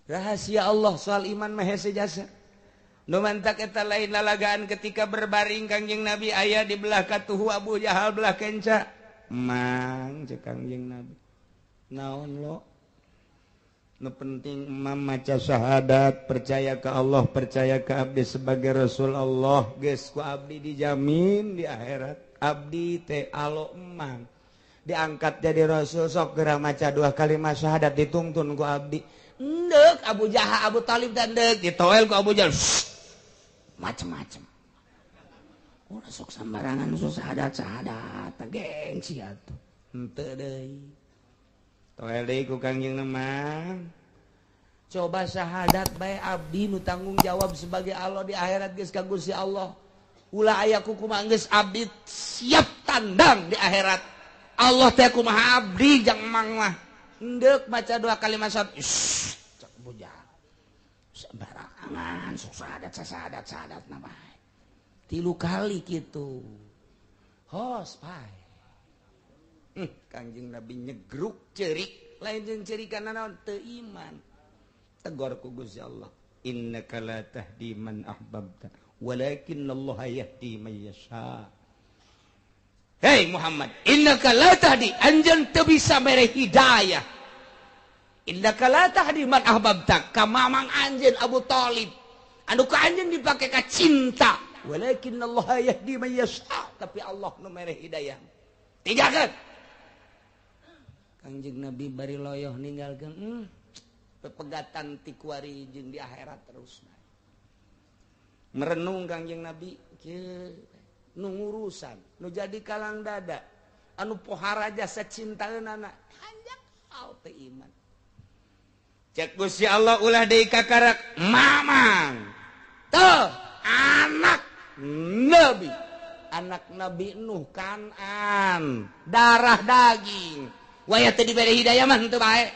Rahasia Allah soal iman mah hese jasa. Nu mantak eta lain lalagaan ketika berbaring Kangjeng Nabi aya di belah katuhu Abu Jahal belah kenca. Mang cek Kangjeng Nabi. Naon lo? Nu penting emam maca syahadat, percaya ke Allah, percaya ke abdi sebagai Rasul Allah, geus ku abdi dijamin di akhirat. Abdi teh alo emang diangkat jadi Rasul sok geura maca dua kalimat syahadat ditungtun ku abdi. Ndek Abu Jahal Abu Talib dan ndek ditoel ku Abu Jahal macem-macem. Ulah sok sembarangan sok syahadat syahadat gengsi atuh. Henteu deui. Toel deui ku Kangjeng mah. Coba syahadat bae abdi nu tanggung jawab sebagai Allah di akhirat geus ka Gusti Allah. Ulah aya kumaha geus abdi siap tandang di akhirat. Allah teh kumaha abdi jang mang mah. Ndek baca dua kalimat syahadat. Cak bujang. Sembarangan sok syahadat syahadat syahadat na bae. Tilu kali kitu. Hos pae. Kangjeng Nabi nyegruk ceurik, lain jeung ceurikan naon teu iman. Tegor ku Gusti Allah. Innaka la tahdi man ahbabta, walakinnallaha yahdi man yasha. Hei Muhammad, innaka la tahdi, anjeun teu bisa mere hidayah. Innaka la tahdi man ahbabta, ka mamang anjeun Abu Thalib. Anu ka anjeun dipake ka cinta, walakinnallaha yahdi man yasha, tapi Allah nu mere hidayah. Tinggalkeun. Kangjeng Nabi bari loyoh ninggalkeun pepegatan ti kuari jeung di akhirat terus. Merenung Kangjeng Nabi kieu nu ngurusan nu jadi kalang dada anu pohara jasa cintaeunana hanjak teu iman. Cek Gusti Allah ulah deui kakarak mamang teu anak Nabi, anak Nabi Nuh Kanan, darah daging. Wayah teu dibere hidayah mah henteu bae.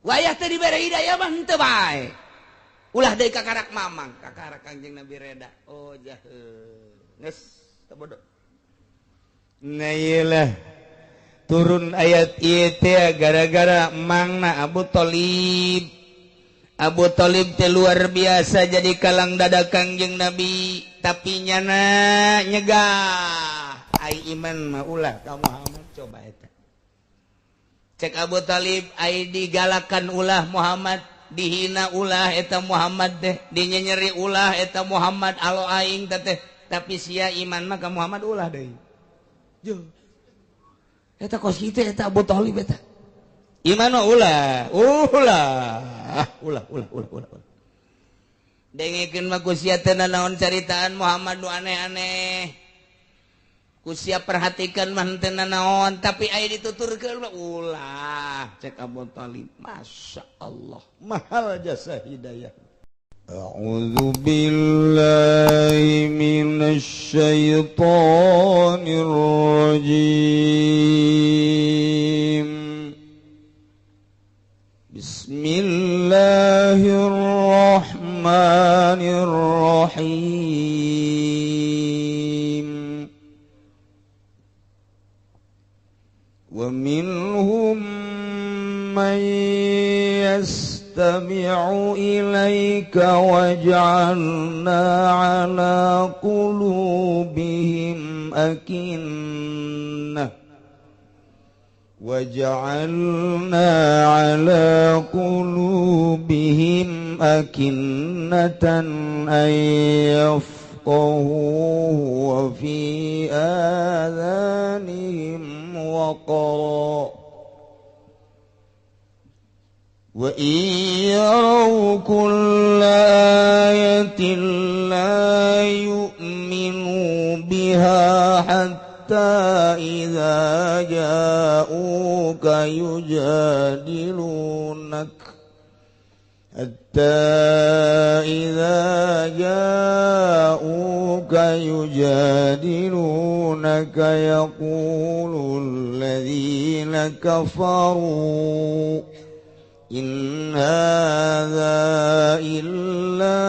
Wayah teu dibere hidayah mah henteu bae. Ulah deui kakarak mamang, kakarak Kangjeng Nabi reda. Oh jahe. Geus teu bodoh. Nah iyalah turun ayat ieu teh gara-gara mangna Abu Thalib. Abu Thalib teh luar biasa jadi kalang dada Kangjeng Nabi, tapi nyana nyegah. Ai iman mah ulah ka Muhammad coba eta. Cek Abu Thalib ai digalakan ulah Muhammad, dihina ulah eta Muhammad teh, dinyenyeri ulah eta Muhammad alo aing teh, tapi sia iman mah ka Muhammad ulah deui. Juh. Eta kos kitu eta Abu Thalib eta. Iman mah ulah, ulah, ulah, ulah, ulah, ulah. Dengekeun mah ku sia teh nanaon caritaan Muhammad nu aneh-aneh. Ku sia perhatikan mah teu nanaon, tapi aya dituturkeun mah ulah. Cek Abu Thalib, Masya Allah, mahal jasa hidayah. A'udzu billahi minasy syaithanir rajim. Bismillahirrahmanirrahim. Wa minhum man yastami'u ilaika waj'alna 'ala qulubihim akinnah وَجَعَلْنَا عَلَى قُلُوبِهِمْ أَكِنَّةً أَن يَفْقَهُوهُ وَفِي آذَانِهِمْ وَقْرًا وَإِن يَرَوْا كُلَّ آيَةٍ لَّا يُؤْمِنُوا بِهَا حَتَّى إذا جاءوك يجادلونك حتى إذا جاءوك يجادلونك يقول الذين كفروا إن هذا إلا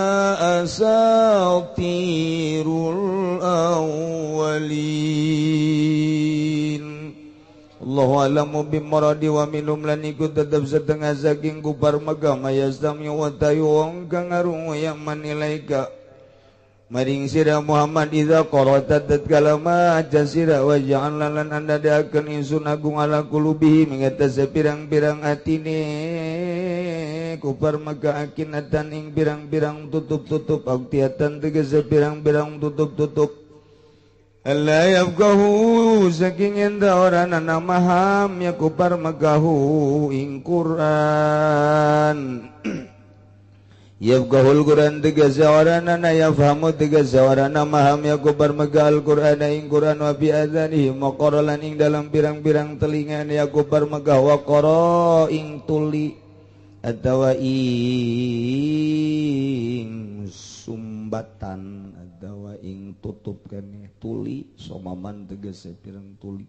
أساطير الأولين. Allahu alamu bimuradi wa minum lan iku tetep setengah saking kupar Mekah mayastami wa tayu wong kang ngarungu yang manilaika maring sira Muhammad idza qara'ta tatkala maca sira wa ja'alna lan andadakeun ingsun agung ala qulubihi mengatasi pirang-pirang atine kupar Mekah akinatan ing pirang-pirang tutup-tutup auktiatan tegese pirang-pirang tutup-tutup alla yafqahu saking enda ora nana maham ya kupar Mekahu ing Quran yafqahul Quran tegese ora nana yafhamu tegese ora nana maham ya kupar Mekah Al-Quran ing Quran wa bi adzanihi maqara lan ing dalam pirang-pirang telinga ya kupar Mekah wa qara ing tuli atawa ing sumbatan atawa ing tutup kene tuli somaman tegese pirang tuli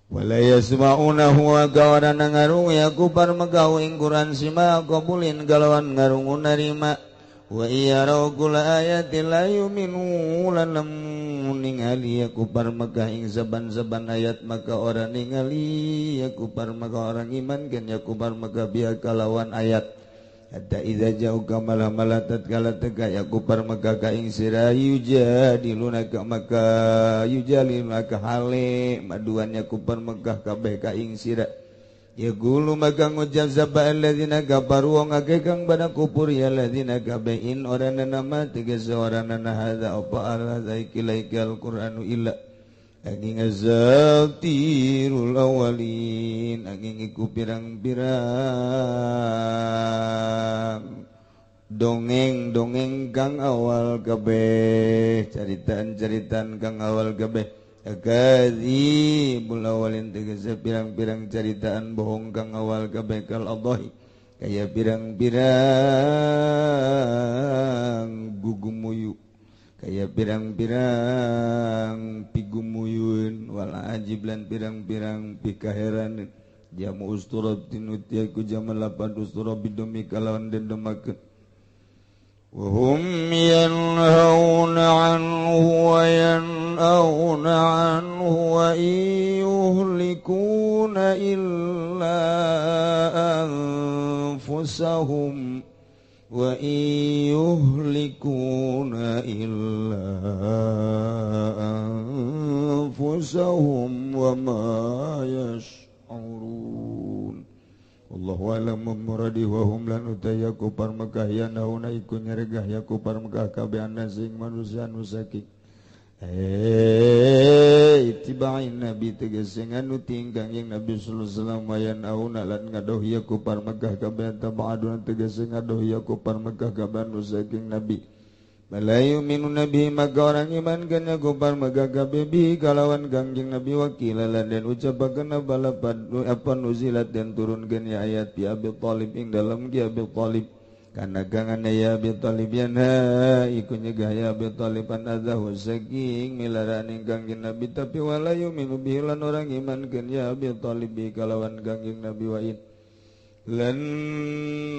wala yasma'unahu wa gawarana ngarungu ya kupar Mekah ing Quran sima qabulin galawan ngarungu narima wa iyarau kula ayatin la yu'minu lan ningali ya kupar Mekah ing saban-saban ayat maka ora ningali ya kupar Mekah orang iman kan ya kupar Mekah biya kalawan ayat hatta idza ja'uka malah tatkala teka ya kupar Mekah ka ing sira yujadilunaka maka yujalilunaka hale maduan ya kupar Mekah kabeh ka ing sira ya gulu maka ngucap sapa alladzina kafaru wong akeh kang pada kufur ya alladzina kabeh in ora nama tegese ora nana hadza apa hadza iki laiki alquranu illa angin azatirul awalin angin iku pirang-pirang dongeng-dongeng kang awal kabeh caritaan-caritaan kang awal kabeh akadzibul awalin tegese pirang-pirang caritaan bohong kang awal kabeh kal adhi kaya pirang-pirang gugumuyu kaya pirang-pirang pigumuyun wal ajib lan pirang-pirang pikaheran jamu usturatin utiaku jamal lapan ustura bidumi kalawan dendemakeun وهم ينهون عنه وينأون عنه وإن يهلكون إلا أنفسهم وإن يهلكون إلا أنفسهم وما يشعرون Allahu a'lam muradi wa hum lan utaya kupar Mekah ya nauna iku nyeregah ya kupar Mekah kabeh sing manusia nu saking itiba'in nabi tegese nganu tingkang yang Nabi sallallahu alaihi wasallam wa yanauna lan ngadoh ya kupar Mekah kabeh tabaadun tegese ngadoh ya kupar Mekah kabeh nu saking nabi Malayu minu nabi maka orang iman kena kupar Mekah kabeh bi kalawan kangjeng Nabi wakilalan dan ucapakeun balapan apa nuzilat dan turunkeun ya ayat bi Abi Thalib ing dalam ki Abi Thalib kana gangana ya Abi Thalib yanha iku nyegah ya Abi Thalib an adzahu saking milaraan ing kangjeng Nabi tapi walayu minu bihi lan orang iman keun ya Abi Thalib bi kalawan kangjeng Nabi wa in lan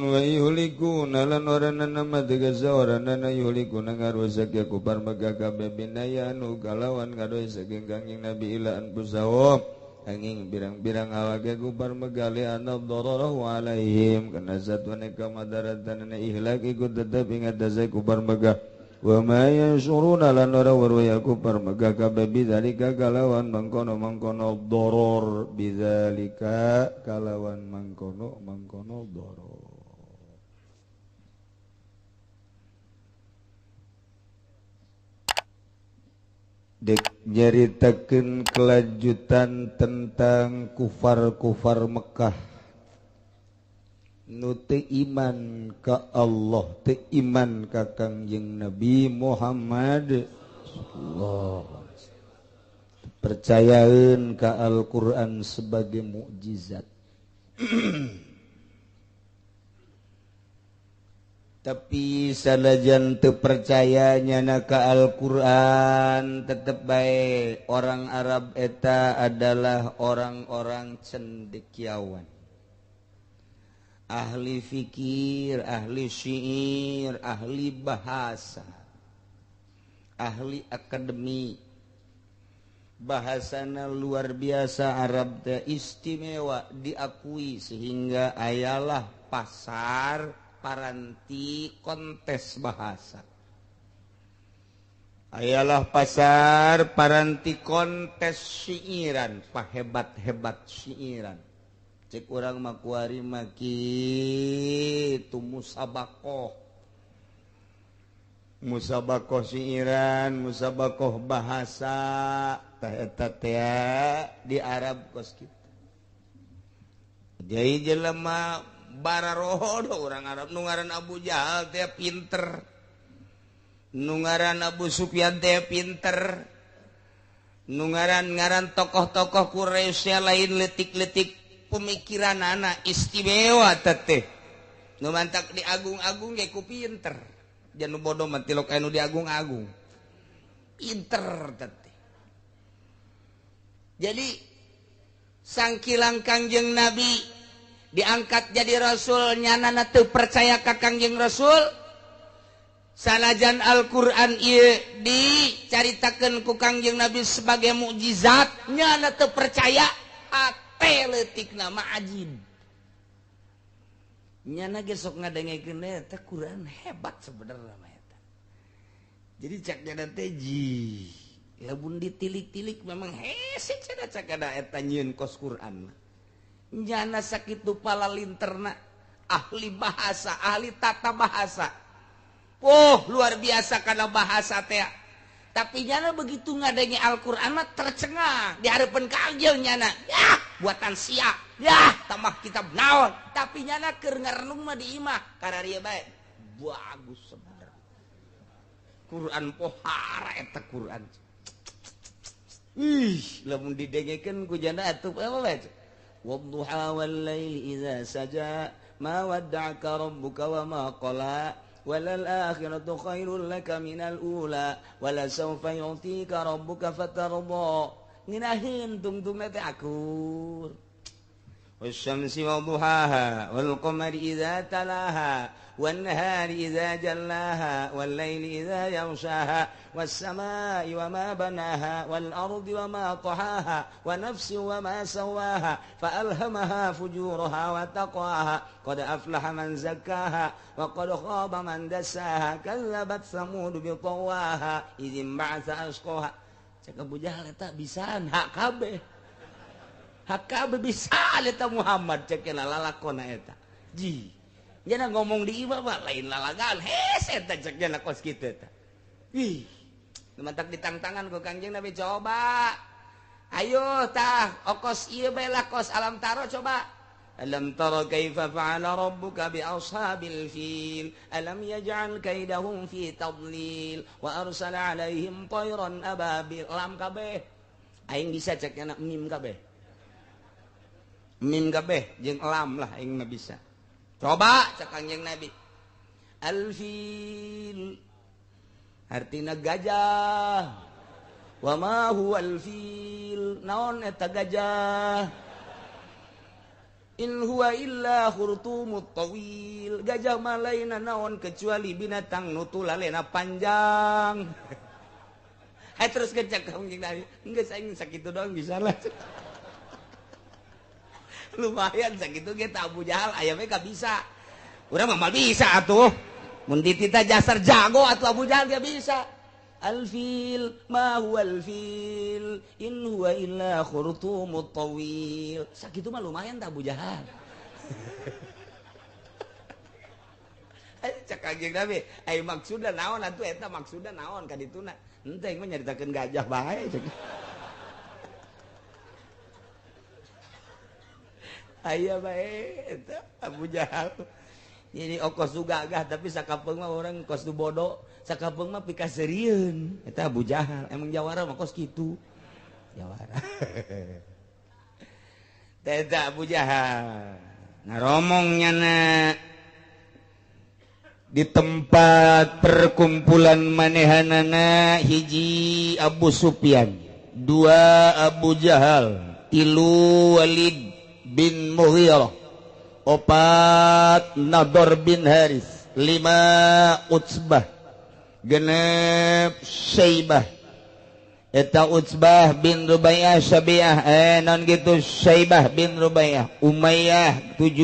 wa yuhlikuna lan oranana mategasa oranana yuhlikuna ngarusak ya kupar Mekah kabeh binayanu kalawan ngadoy saking kangjeng Nabi ila anfusahum angin pirang-pirang awake kupar Mekah li anna dararahu alaihim kana satwane kamadaratan ihlak iku tetep ing atase kupar Mekah wa ma yanshuruna lan ora weruh ya kupar Mekah kabeh bidzalika kalawan mangkono-mangkono doror bidzalika kalawan mangkono-mangkono doror dek nyaritakeun kelanjutan tentang kufar-kufar Mekah nu teu iman ka Allah teu iman ka Kangjeng Nabi Muhammad sallallahu alaihi wasallam percayaeun ka Al-Qur'an sebagai mukjizat tapi sanajan teu percaya nyana ka Al-Qur'an tetep bae orang Arab eta adalah orang-orang cendekiawan ahli fikir, ahli syair, ahli bahasa, ahli akademi. Bahasana luar biasa Arab teh istimewa diakui sehingga ayalah pasar paranti kontes bahasa. Ayalah pasar paranti kontes siiran, pahebat-hebat siiran. Cek urang mah kuari mah kitu musabakoh. Musabakoh siiran, musabakoh bahasa tah eta teh di Arab kos kitu. Jadi jelema bararoho urang Arab nu ngaran Abu Jahal teh pinter. Nu ngaran Abu Sufyan teh pinter. Nu ngaran-ngaran tokoh-tokoh Quraisy lain letik-letik pemikiran anak istimewa teteh. Nu mantak diagung-agung ge ku pinter. Jangan bodoh mah tilok anu diagung-agung. Pinter teteh. Jadi sangkilang Kangjeng Nabi diangkat jadi rasul nyanana teu percaya ka Kangjeng Rasul. Sanajan Al-Qur'an ieu dicaritakeun ku Kangjeng Nabi sebagai mukjizat nyana teu percaya ate leutikna mah ajib. Nyana ge sok ngadengekeun eta Quran hebat sebenarnya mah eta. Jadi cak nyana teh ji, lamun ditilik-tilik memang hese cenah cak ada eta nyieun kos Quran. Nyana sakitu palalinterna ahli bahasa, ahli tata bahasa. Oh, luar biasa karena bahasa teh. Tapi nyana begitu ngadenge Al-Qur'an mah tercengang di hareupeun kangjeng nyana. Yah, buatan sia. Yah, tambah kitab naon. Tapi nyana keur ngarenung mah di imah kararieu bae. Bagus sebenarnya. Quran pohara eta Quran. Ih, lamun didengekeun ku janda atuh apa bae. Wadduha wal laili idza saja ma wadda'aka rabbuka wa ma qala walal akhiratu khairul laka minal ula wala sawfa yu'tika rabbuka fatarda. Nginahin tungtungna teh akur. Wasyamsi wadduhaha wal qamari idza talaha wan nahari idza jallaha wal laili idza yaghshaha was samai wama banaha wal ardi wama tahaha wa nafsin wama sawaha fa alhamaha fujuraha wa taqwaha qad aflaha man zakkaha wa qad khaba man dassaha kazzabat samud bi tawaha idzim ba'atsa asqaha. Cek Abu Jahal eta bisaan hak kabeh. Hak kabeh bisa eta Muhammad cek lalakona eta. Ji. Jana ngomong di imah mah lain lalagan. Hes eta cek jana kos kitu eta. Ih. Mantak ditangtangan ku Kangjeng Nabi coba. Ayo tah okos ieu bae lah kos alam taro coba. Alam tara kaifa fa'ala rabbuka bi ashabil fil alam yaj'al kaidahum fi tadlil wa arsala 'alaihim tayran ababil. Lam kabeh. Aing bisa cek jana mim kabeh. Mim kabeh jeung lam lah aing mah bisa. Coba cek Kangjeng Nabi. Al-fil artina gajah. Wa ma huwal fil naon eta gajah? In huwa illa khurtumut tawil. Gajah mah lainna naon kecuali binatang nu tulalena panjang. Hai terus kecek Kangjeng Nabi. Geus aing sakitu doang bisa lah. Lumayan sakitu ge Abu Jahal aya we ka bisa. Urang mah bisa atuh. Mun ditita jasar jago atuh Abu Jahal ge bisa. Al-fil ma huwal fil in huwa illa khurtumut tawil. Sakitu mah lumayan tah Abu Jahal. Cek Kangjeng Nabi, ai maksudna naon atuh eta maksudna naon ka dituna. Henteu aing mah nyaritakeun gajah bae cek. Aya bae eta Abu Jahal. Jadi okos du gagah tapi sakapeung mah urang kos du bodoh, sakapeung mah pikaseurieun. Eta Abu Jahal, emang jawara mah kos kitu. Jawara. Eta Abu Jahal. Ngaromong nyana di tempat perkumpulan manehanana hiji Abu Sufyan, dua Abu Jahal, tilu Walid bin Mughirah, opat Nador bin Haris, lima Utsbah, genep Syaibah, Eta Utsbah bin Rubaiyah Syabiah non gitu Syaibah bin Rubaiyah Umayyah 7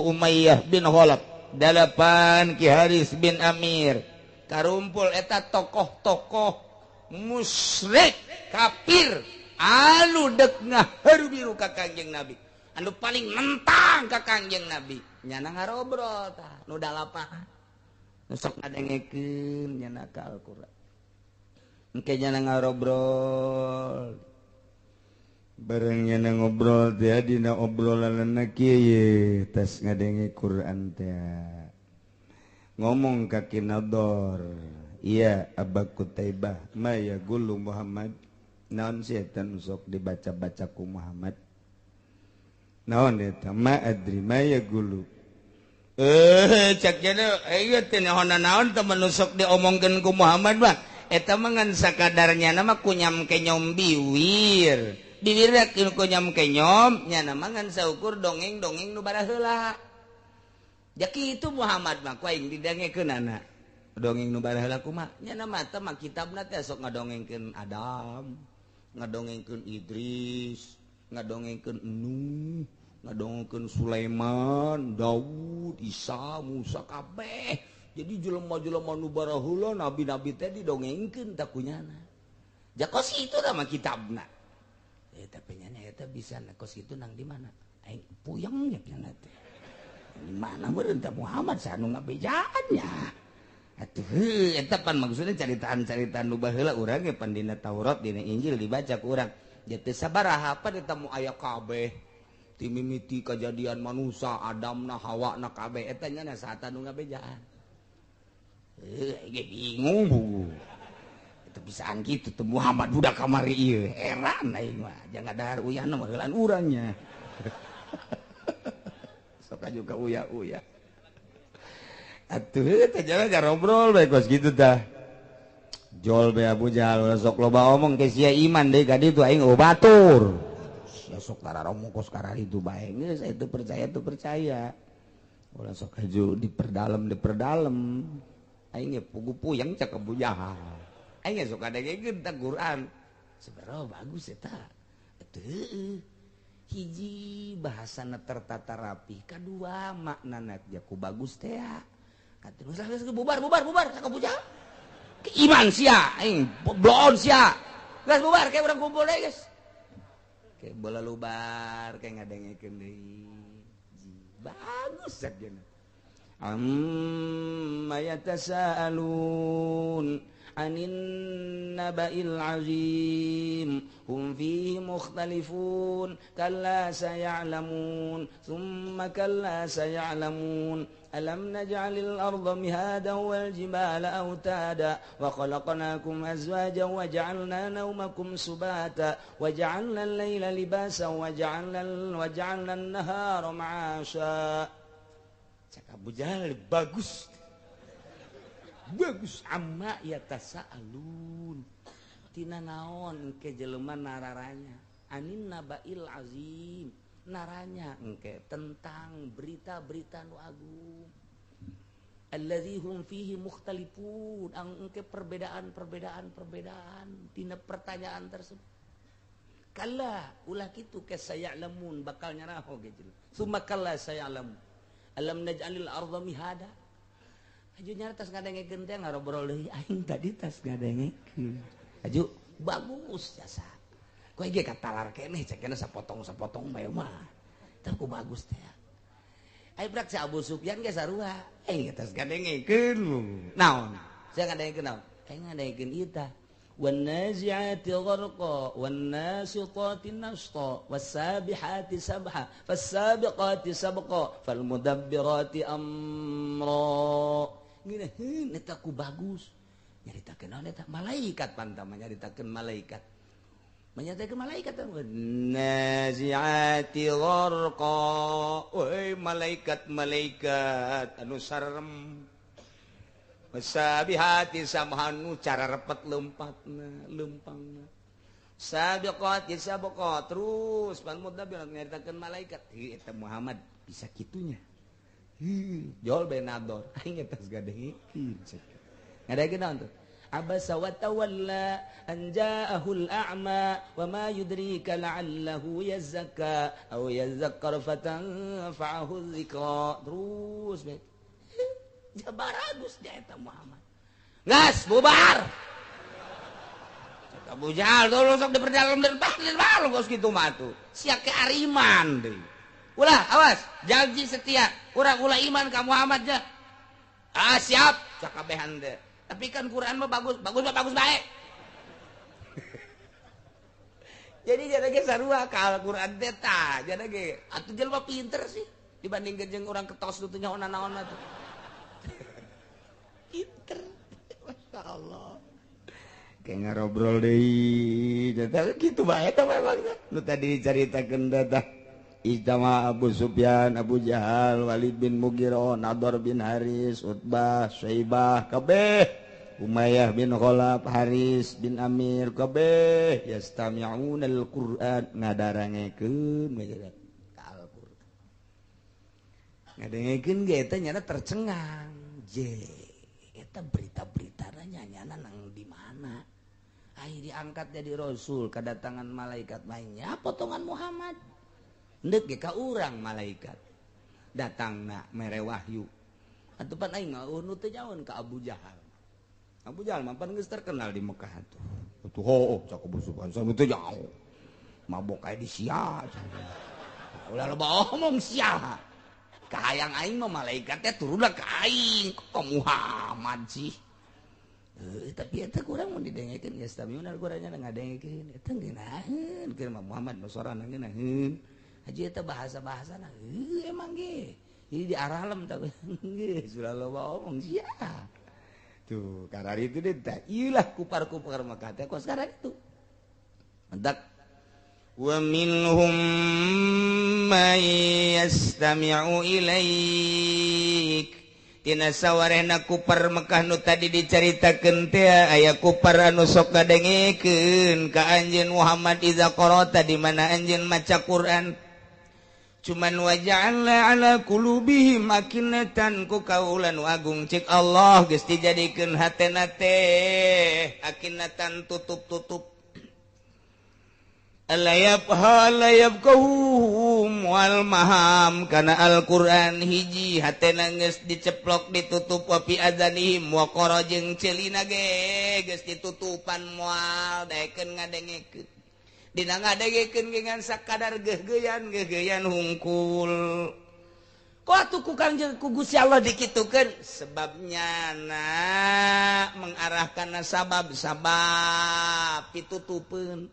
Umayyah bin Khalaf 8 Ki Haris bin Amir karumpul eta tokoh-tokoh musyrik kafir anu dek ngaharu biru ka Kangjeng Nabi anu paling nentang ka Kangjeng Nabi nyana ngarobrol tah nu dalapan nu sok ngadengekeun nyana ka Al-Qur'an engke nyana ngarobrol bareng nyana ngobrol teh dina obrolanna kieu tas ngadenge Quran teh ngomong ka Ki Nador iya Aba Kutaibah ma yaqulu Muhammad naon sih eta nu sok dibaca-baca ku Muhammad naon eta ma adri ma yaqulu cek jana ieu teh naon teh nu sok diomongkeun ku Muhammad mah eta mah ngan sakadarnya nama kunyam kenyom biwir biwir kunyam kenyom nyana mah ngan saukur dongeng-dongeng nu baraheula jaki itu Muhammad mah ku aing didengekeunana dongeng nu baraheula kumaha nyana mah teh mah kitabna teh sok ngadongengkeun Adam ngadongengkeun Idris ngadongengkeun Nuh ngadongengkeun Sulaiman Daud Isa Musa kabeh. Jadi jelema-jelema nu baraheula nabi-nabi teh didongengkeun tah kunyana. Jakos itu nama kitabna. Tapi nyana eta bisa kos itu nang di mana? Aing puyeng nya nyana teh. Di mana meureun teh Muhammad saha nu ngabejaan nya. Atuh eta pan maksudna caritaan-caritaan nu baheula urang ge pan dina Taurat dina Injil dibaca ku urang. Ja teu sabaraha pan eta mu aya kabeh. Ti mimiti kajadian manusia Adamna Hawana kabeh eta nyana saha nu ngabejaan. Bingung bu itu bisaan gitu tuh Muhammad budak kamari ieu heran aing mah jangan dahar uyahna mah heulaan urangnya sok juga uya-uya atuh teh jalan ngobrol bae kos kitu tah jol be Abu Jahal sok loba omong ke sia iman deui ka ditu aing eueuh batur sia sok tararomong kos kararitu bae geus itu percaya tuh percaya ulah sok haju diperdalam diperdalam aing ge pugu puyeng cek Abu Jahal aing ge sok ngadengekeun tah Quran sebenarnya bagus eta atuh hiji bahasana tertata rapi kadua maknana jaku bagus teh katuh geus bubar bubar bubar cek Abu Jahal iman sia aing bloon sia geus bubar kayak urang kumpul deui geus kayak bola lubar kayak ngadengekeun deui bagus cek jeung amma yatasaalun anin naba'il azim hum fihi mukhtalifun kalla saya'lamun thumma kalla saya'lamun alam naj'alil arda mihadan wal jibala autada wa khalaqnakum azwajan wa ja'alna nawmakum subata wa ja'alna al-laila libasan wa ja'alna an-nahara ma'asha. Cak Abu Jahal bagus bagus amma yatasaalun tina naon engke jelema nararanya anin nabail azim naranya engke tentang berita-berita nu agung allazi hum fihi mukhtalifun engke perbedaan-perbedaan perbedaan tina pertanyaan tersebut kalla ulah kitu ke saya'lamun bakal nyaraho ge jelema summa kalla saya'lamun alam naj'alil arda mihada aju nyara tas ngadengekeun teh ngarobrol deui aing tadi tas ngadengekeun aju bagus jasa kowe ge katalar keneh cek keneh sapotong-sapotong bae mah teh ku bagus teh ai brak si Abu Sufyan ge sarua aing tas ngadengekeun naon sia ngadengekeun naon aing ngadengekeun ieu tah والنازعات غرقا والناشطات نشطا والسابحات سبحا فالسابقات سبقا فالمدبرات أمرا. Ngeunaheun eta ku bagus nyaritakeun naon eta malaikat pantama nyaritakeun malaikat menyatakan malaikat naziati gharqa woi malaikat-malaikat anu sarem sabihati samhanu cara repet lempatna lempangna sabiqati sabqa terus pan mudabbir nyaritakeun malaikat heuh eta Muhammad bisa kitunya heuh jol benador aing eta geus gadengekeun ngadengekeun naon tuh Abasa wa tawalla an ja'ahul a'ma wa ma yudrika la'allahu yazakka aw yazakkar fatanfa'ahu dzikra. Terus bae. Jabaragus dia eta Muhammad. Gas bubar. Abu Jahal tuh sok diperdalam dan balong kos kitu mah tuh. Sia ke ariman deui. Ulah awas, janji setia. Urang ulah iman ka Muhammad ja. Ah siap, sakabehan teh. Tapi kan Quran mah bagus, bagus mah bagus bae. Jadi jadi ge sarua ka Al-Qur'an teh tah, jadi ge atuh jelema pinter sih dibandingkeun jeung urang ketos nu teu nyaho naon mah tuh. Pinter. Masyaallah. Kayak ngarobrol deui, gitu bae teh memang nu tadi dicaritakeun teh. Ijtama Abu Sufyan, Abu Jahal, Walid bin Mughirah, Nadhr bin Haris, Utbah, Syaibah, kabeh, Umayyah bin Khalaf, Haris bin Amir, kabeh yastami'una al-Qur'an ngadarangekeun ka Al-Qur'an. Ngadengekeun ge eta nyana tercengang. Je, eta berita-beritana nyana nang di mana? Ai diangkat jadi rasul, kedatangan malaikat mainnya potongan Muhammad. Ndek ge ka urang malaikat. Datangna mere wahyu. Atuh pan aing mah nu teu nyaon ka Abu Jahal. Abu Jahal mah pan geus terkenal di Mekah atuh. Atuh hooh cak Abu Sufyan nu teu nyaho. Mabok aya di sia. Ulah loba omong sia. Kahayang aing mah malaikat teh turunna ka aing, kok Muhammad sih. Tapi eta kurang mun didengekeun geus tamiun Al-Qur'an ngadengekeun eta ngeunaheun keur mah Muhammad nu sorana ngeunaheun. Haji eta bahasa-bahasana heuh emang ge. Jadi di aralem tah geus ulah loba omong sia. Tuh karena itu deh tah ieu lah kupar-kupar Mekah teh kos sekarang itu. Mentak wa minhum may yastami'u ilaik. Tina sawarehna kupar Mekah nu tadi dicaritakeun teh aya kupar anu sok ngadengekeun ka anjeun Muhammad iza qara'ta di mana anjeun maca Quran. Cuman waja'alna ala qulubihim akinatan ku kaula nu agung cek Allah geus dijadikeun hatena teh akinatan tutup-tutup. Alayabqahum wal maham kana Al-Qur'an hiji hatena geus diceplok ditutup wa fi adzanihim wa qara jeung ceulina ge geus ditutupan moal daekeun ngadengekeun dina ngadengekeun ge ngan sakadar geugeuyan hungkul. Kok atuh ku Kangjeng ku Gusti Allah dikitukeun sebabnya na mengarahkan sabab-sabab pitutupeun.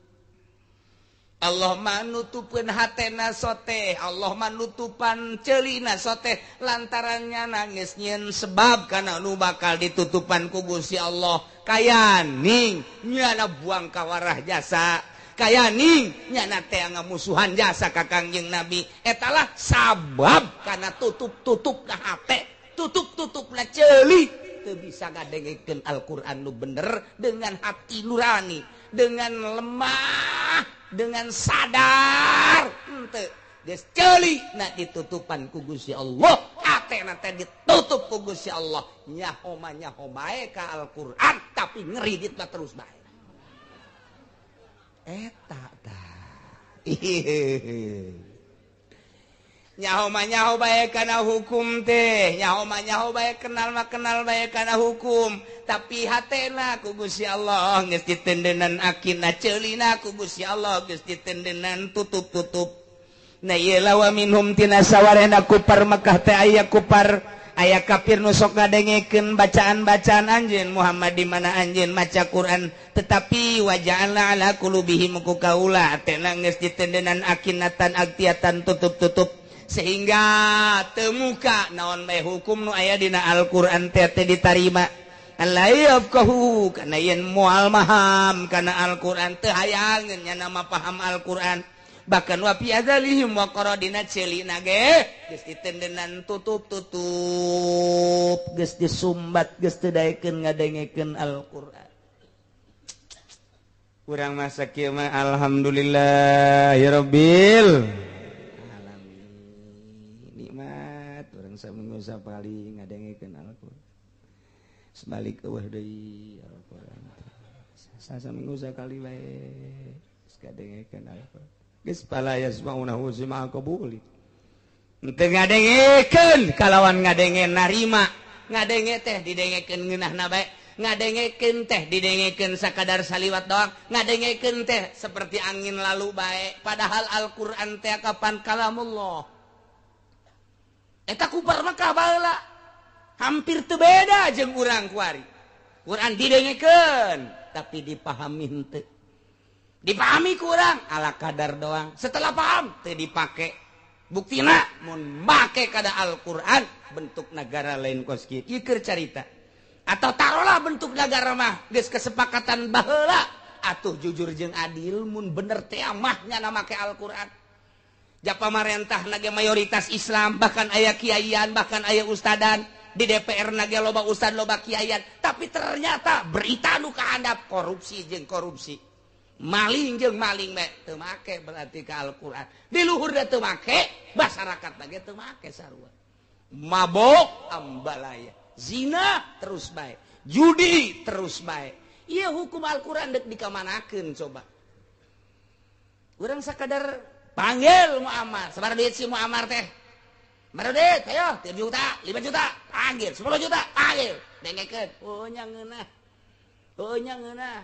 Allah manutupeun hatena sote, Allah manutupan ceulina sote lantarannya nangis nyieun sebab kana nu bakal ditutupan ku Gusti Allah. Kayaning nyana buang kawarah jasa, kayaning nyana teh ngamusuhan jasa ka Kangjeng Nabi. Etalah sabab kana tutup-tutupna hate, tutup-tutupna ceuli teu bisa ngadengekeun Al-Qur'an nu bener dengan hati nurani, dengan lemah, dengan sadar henteu geus ceuli na ditutupan ku Gusti Allah, hatena teh ditutup ku Gusti Allah. Nyaho mah nyaho bae ka Al-Qur'an tapi ngeridit mah terus bae. Eta tah. Nyaho mah nyaho bae kana hukum teh, nyaho mah nyaho bae kenal mah kenal bae kana hukum, tapi hatena ku Gusti Allah geus ditendenan akina ceulina ku Gusti Allah geus ditendenan tutup-tutup. Nah ieu lawa minhum tina sawarehna kupar Mekah teh aya kupar aya kafir nu sok ngadengekeun bacaan-bacaan anjeun Muhammad di mana anjeun maca Quran, tetapi waja'alna ala qulubihim ku kaula hatena geus ditendenan akinatan aktiatan tutup-tutup sehingga temuka naon bae hukum nu aya dina Al-Qur'an teh teh ditarima. La yafqahu kana yen moal maham kana Al-Qur'an teu hayangeun nya nama paham Al-Qur'an. Bahkan wa fi adzalihim wa qaradina ceulina ge geus ditendenan tutup-tutup, geus disumbat, geus teu daekeun ngadengekeun Al-Qur'an. Urang masa kieu mah alhamdulillahirabbil alamin. Nikmat urang saminggu sapali ngadengekeun Al-Qur'an. Sebalik eueuh deui Al-Qur'an. Saminggu sakali bae geus kadengekeun Al-Qur'an. Geus pala yasma'unahu sima qabuli. Teu ngadengekeun kalawan ngadenge narima. Ngadenge teh didengekeun ngeunahna bae. Ngadengekeun teh didengekeun sakadar saliwat doang. Ngadengekeun teh seperti angin lalu bae. Padahal Al-Qur'an teh kapan kalamullah. Eta kupar Mekah baheula. Hampir teu beda jeung urang kuari. Quran didengekeun tapi dipahami henteu. Dipahami ku urang ala kadar doang. Setelah paham teu dipake. Buktina mun make kada Al-Qur'an bentuk negara lain kos kieu. Ieu keur carita. Atau tarolah bentuk negara mah geus kesepakatan baheula atuh jujur jeung adil mun bener teh mah nyana make Al-Qur'an. Ja pamarentah nage mayoritas Islam bahkan aya kiaian bahkan aya ustadan. Di DPR nage loba ustad loba kiaian, tapi ternyata berita nu kahandap korupsi jeung korupsi, maling jeung maling bae teu make berarti ka Al-Qur'an. Di luhur da teu make, masyarakat nage teu make sarua. Mabok ambalaya, zina terus bae, judi terus bae. Ieu hukum Al-Qur'an deuk dikamanakeun coba. Urang sakadar panggil Muammar, sabaraha duit si Muammar teh? Baru duit, ayo 3 juta, 5 juta, panggil, 10 juta, panggil. Dengekeun, oh nya ngeunah. Oh nya ngeunah.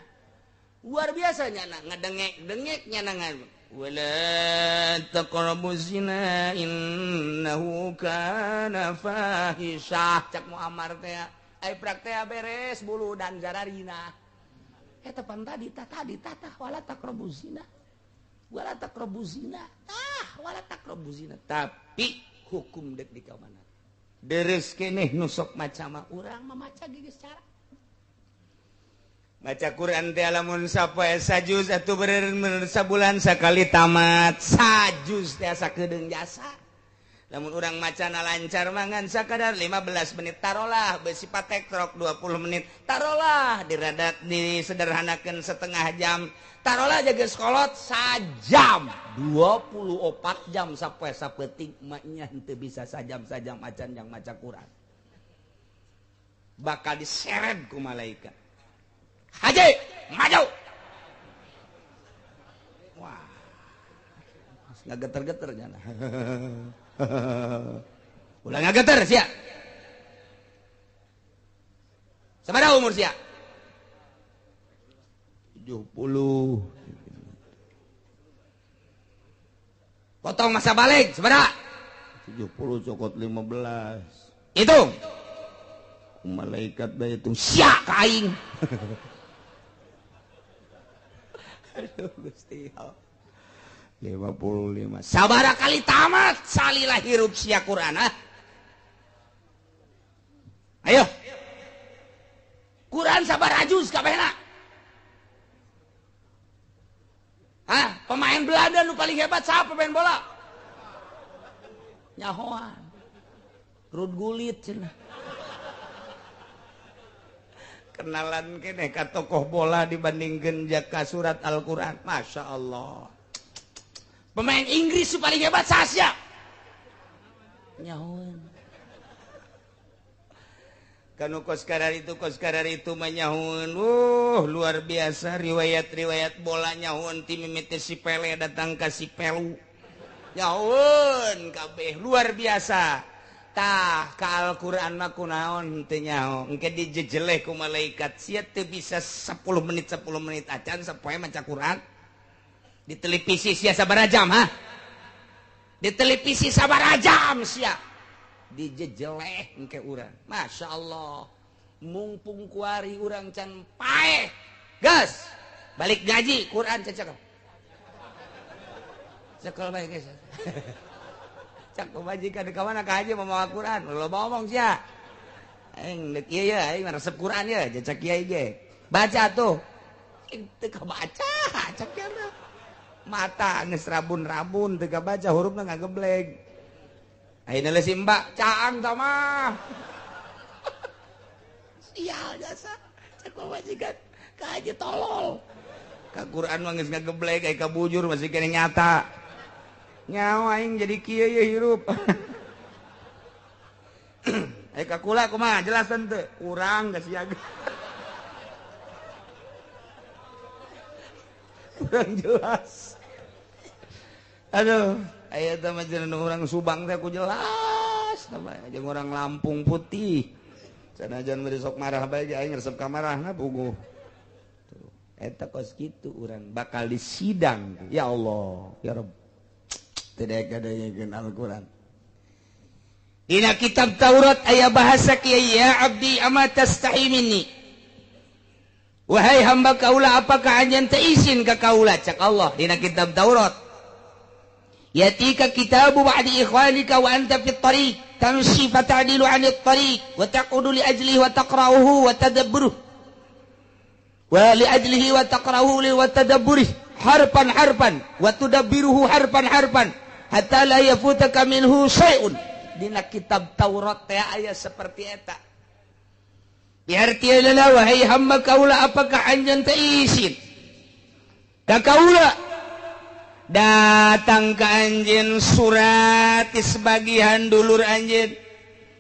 Luar biasa nya ngedengek-dengek nya ngan. Wala taqrabu zina innahu kana fahisyah. Cak Muammar teh, ai prak teh beres bulu dan jararina. Eta pan tadi tah tadi tah tah wala taqrabu zina. Wala taqrabu zina. Tah wala taqrabu zina. Tapi hukum dek di kamana deres keneh nusok macama urang memaca geus cara maca Quran teh lamun sapoe sajuz atuh bener sabulan sakali tamat sajuz teh sakedeung jasa lamun urang macana lancar mangan sakadar 15 menit tarolah besi patek trok 20 menit tarolah diradat disederhanakeun setengah jam tarolah jaga sekolot sajam 24 jam sapoe sapeting maknya henteu bisa sajam-sajam acan yang maca Quran bakal diseret ku malaikat haji maju wah ngageter-geter nyana ulah ngageter sia sabaraha umur sia 70 potong masa balik sabaraha 70 cokot 15 hitung malaikat bae hitung sia ka aing. Aduh Gusti 55 sabaraha kali tamat salilah hirup sia Quran ah. Ayo Quran sabaraha juz kabehna? Hah, pemain Belanda nu paling hebat siapa pemain bola? Nyahoan. Rud Gullit cenah. Kenalan keneh ka tokoh bola dibandingkeun jaka surat Al-Qur'an. Masya Allah. Pemain Inggris paling hebat sasya. Nyahoan. Kanu koskarar itu manyahun. Luar biasa riwayat-riwayat bola nyahun ti mimiti si Pele datang ka si Pelu. Nyahun kabeh luar biasa. Tah ka Al-Qur'an mah kunaon teu nyaho. Engke dijejeleh ku malaikat sia teu bisa 10 menit 10 menit acan sapoe maca Qur'an. Di televisi sia sabaraha jam ha? Di televisi sabaraha jam sia? Dijejeleh engke urang. Masya Allah. Mumpung kuari urang can paeh. Gas. Balik ngaji Quran cekel. Cekel bae geus. Cak pamajikan ka mana ka haji mamawa Quran. Loba omong sia. Aing deuk ieu ya, aing resep Quran ya, cek kiai ge. Baca tuh. Teu kabaca, cek kieu. Mata geus rabun-rabun teu kabaca hurufna ngagebleg. Ayeuna si mbak caang tah mah. Sial jasa. Cek pamajikan ka haji tolol. Ka Quran mah geus ngagebleg aya ka bujur masih keneh nyata. Nyawa aing jadi kieu ye hirup. Eh ka kula kumaha jelas teu? Urang geus siaga. Kurang jelas. Aduh, aya teh mah jeung urang Subang teh ku jelas, jeung urang Lampung putih. Sanajan bari sok marah bae ge aing resep ka marahna puguh. Tuh, eta kos kitu urang bakal disidang. Ya Allah, ya Rabb. Tidak ada yang Al-Qur'an. Dina kitab Taurat aya bahasa kieu, ya abdi ama tastahi minni. Wahai hamba kaula, apakah anjeun teu isin ka kaula? Cak Allah dina kitab Taurat. Yatika kitabu ba'di ikhwanika wa anta fit tariq tamshi fata'dilu 'anil tariq wa taqudu li ajlihi wa taqra'uhu wa tadabburuhu wa li ajlihi wa taqra'uhu li wa tadabburuhu harfan harfan wa tudabbiruhu harfan harfan hatta la yafutaka minhu syai'un. Dina kitab Taurat teh aya seperti eta. Diartianna wahai hamba kaula, apakah anjeun teu isin ka kaula? Datang ka anjeun surat ti sebagian dulur anjeun,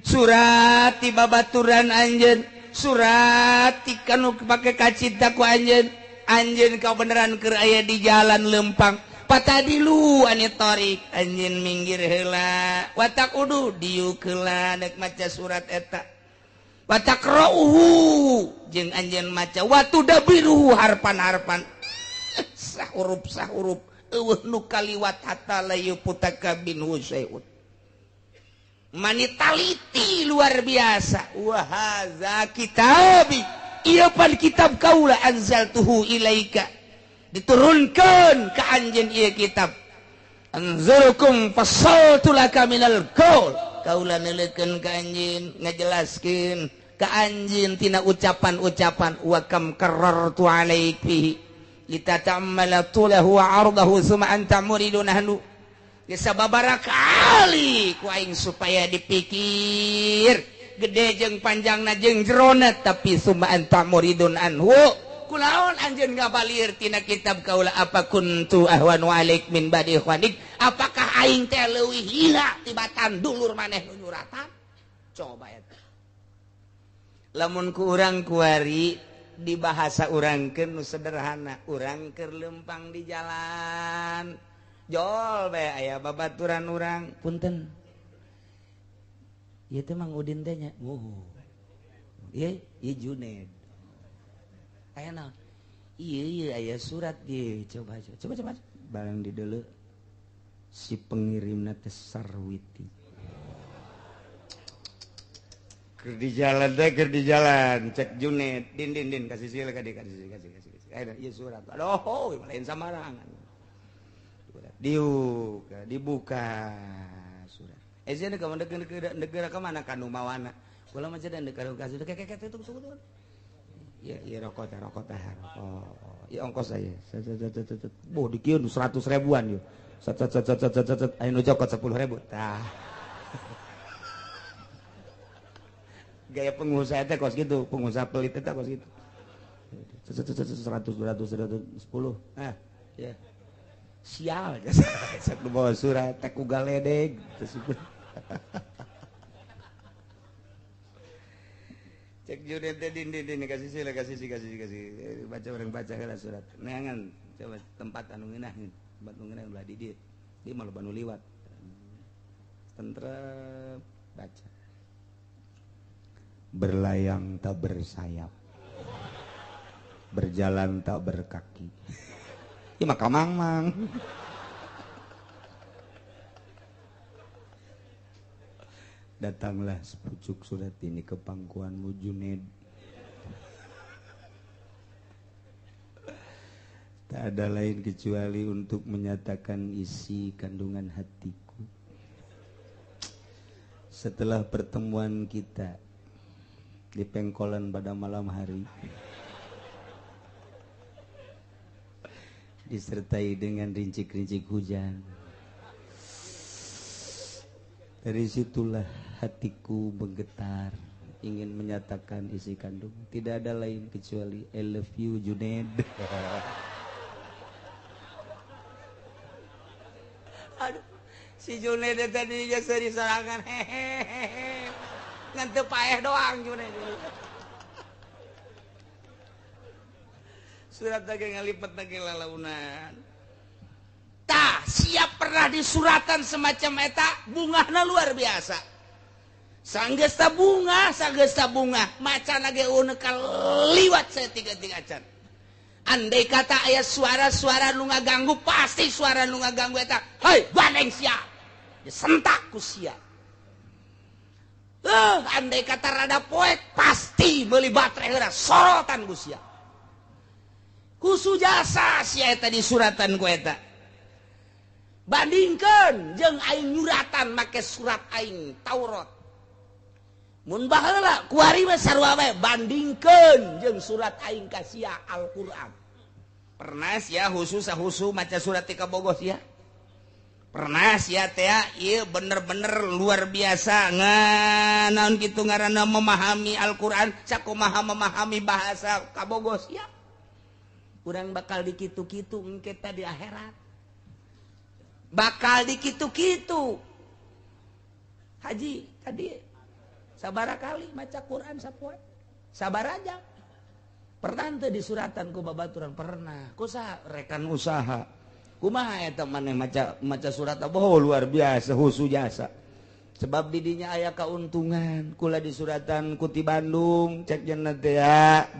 surat ti babaturan anjeun, surat ti kanu pake kacita ku anjeun. Anjeun kau beneran keur aya di jalan lempang, patadilu ane tarik, anjeun minggir heula, watak udu diuk heula nek maca surat eta. Watakra'uhu jeung anjeun maca, watudabiruhu harpan-harpan, sahurup sahurup eueuh nu kaliwat hatta la yuputaka minhu syai'un. Manitaliti luar biasa. Wa hadza kitabi, ieu pan kitab kaula, anzaltuhu ilaika, diturunkeun ka anjeun ieu kitab. Anzurukum fassaltu laka minal qaul, kaula neuleukeun ka anjeun, ngajelaskeun ka anjeun tina ucapan-ucapan. Wa kam karartu alaik fihi litata'ammala tulahu wa 'ardahu summa anta muridun ahlu. Geus sababaraha kali ku aing supaya dipikir gede jeung panjangna jeung jerona, tapi summa anta muridun anhu. Kulaon anjeun ngabalir tina kitab kaula, apa kuntu ahwanu alaik min badi ikhwanik, apakah aing teh leuwih hina tibatan dulur maneh nu nyuratan? Coba eta. Lamun ku urang kuari di bahasa urangkeun nu sederhana, urang keur lempang di jalan jol bae aya babaturan urang, punten ieu teh Mang Udin teh nya, oh ieu ieu Juned aya naon ieu ieu aya surat ieu, coba coba coba barang di deuleu si pengirimna teh Sarwiti. Keur di jalan teh, keur di jalan cek Juned, din din din kasih sila ka kasih kasih kasih kasih aya ieu surat, aduh lain samarangan. Surat dibuka, dibuka surat. Eh sieun ka negara ka mana ka nu mawana. Kula mah cenah negara ka situ kek kek tuh tuh. Ya ya rokok teh rokok teh rokok. Ya ongkos aya. Boh dikieu 100 ribuan yo. Set set set set set set aya nu cokot 10.000. Tah. Gaya pengusaha teh kos gitu, pengusaha pelit teh kos gitu. 100 200 110. Ah, ya. Sial, sok nu bawa surat teh ku galedeg. Cek Juned teh din din din kasih sila kasih kasih kasih baca orang baca heula surat. Neangan coba tempat anu ngeunah, tempat nu ngeunah ulah di dieu. Di mah loba nu liwat. Tentrem baca. Berlayang tak bersayap, berjalan tak berkaki. Ya maka mang-mang. Datanglah sepucuk surat ini ke pangkuanmu Juned. Tak ada lain kecuali untuk menyatakan isi kandungan hatiku. Setelah pertemuan kita di pengkolan pada malam hari, disertai dengan rincik-rincik hujan. Dari situlah hatiku menggetar, ingin menyatakan isi kandung. Tidak ada lain kecuali I love you Juned. Aduh, si Juned tadi geus disorangan hehehe. Ngan teu paeh doang cuma. Surat lagi ngalipet lagi lalaunan. Tah, siap pernah disuratan semacam eta, bungahna luar biasa. Sanggesta bunga, macan lagi unekal liwat saya tiga-tiga acan. Andai kata aya suara-suara nu ngaganggu, pasti suara nu ngaganggu eta. Hei, bandeng sia. Disentak ku sia. Andai kata rada poek, pasti meuli baterai heula sorotan ku sia. Kusu jasa sia eta disuratan ku eta. Bandingkeun jeung aing nyuratan make surat aing Taurat. Mun baheula kuari mah sarua bae, bandingkeun jeung surat aing ka sia Al-Qur'an. Pernah sia khusus sahusu maca surat ti kabogoh sia? Pernah sia teh ieu bener-bener luar biasa nganaon kitu ngaranna memahami Al-Qur'an sakumaha memahami bahasa kabogoh sia. Urang bakal dikitu-kitu engke teh di akhirat. Bakal dikitu-kitu. Haji tadi sabara kali maca Quran sapoe. Sabar aja. Pernah teu disuratan ku babaturan? Pernah. Ku saha? Rekan usaha. Kumaha eta maneh maca surat apa? Oh, luar biasa husu jasa. Sebab didinya aya kauntungan. Kula disuratan ku ti Bandung, cek cenah teh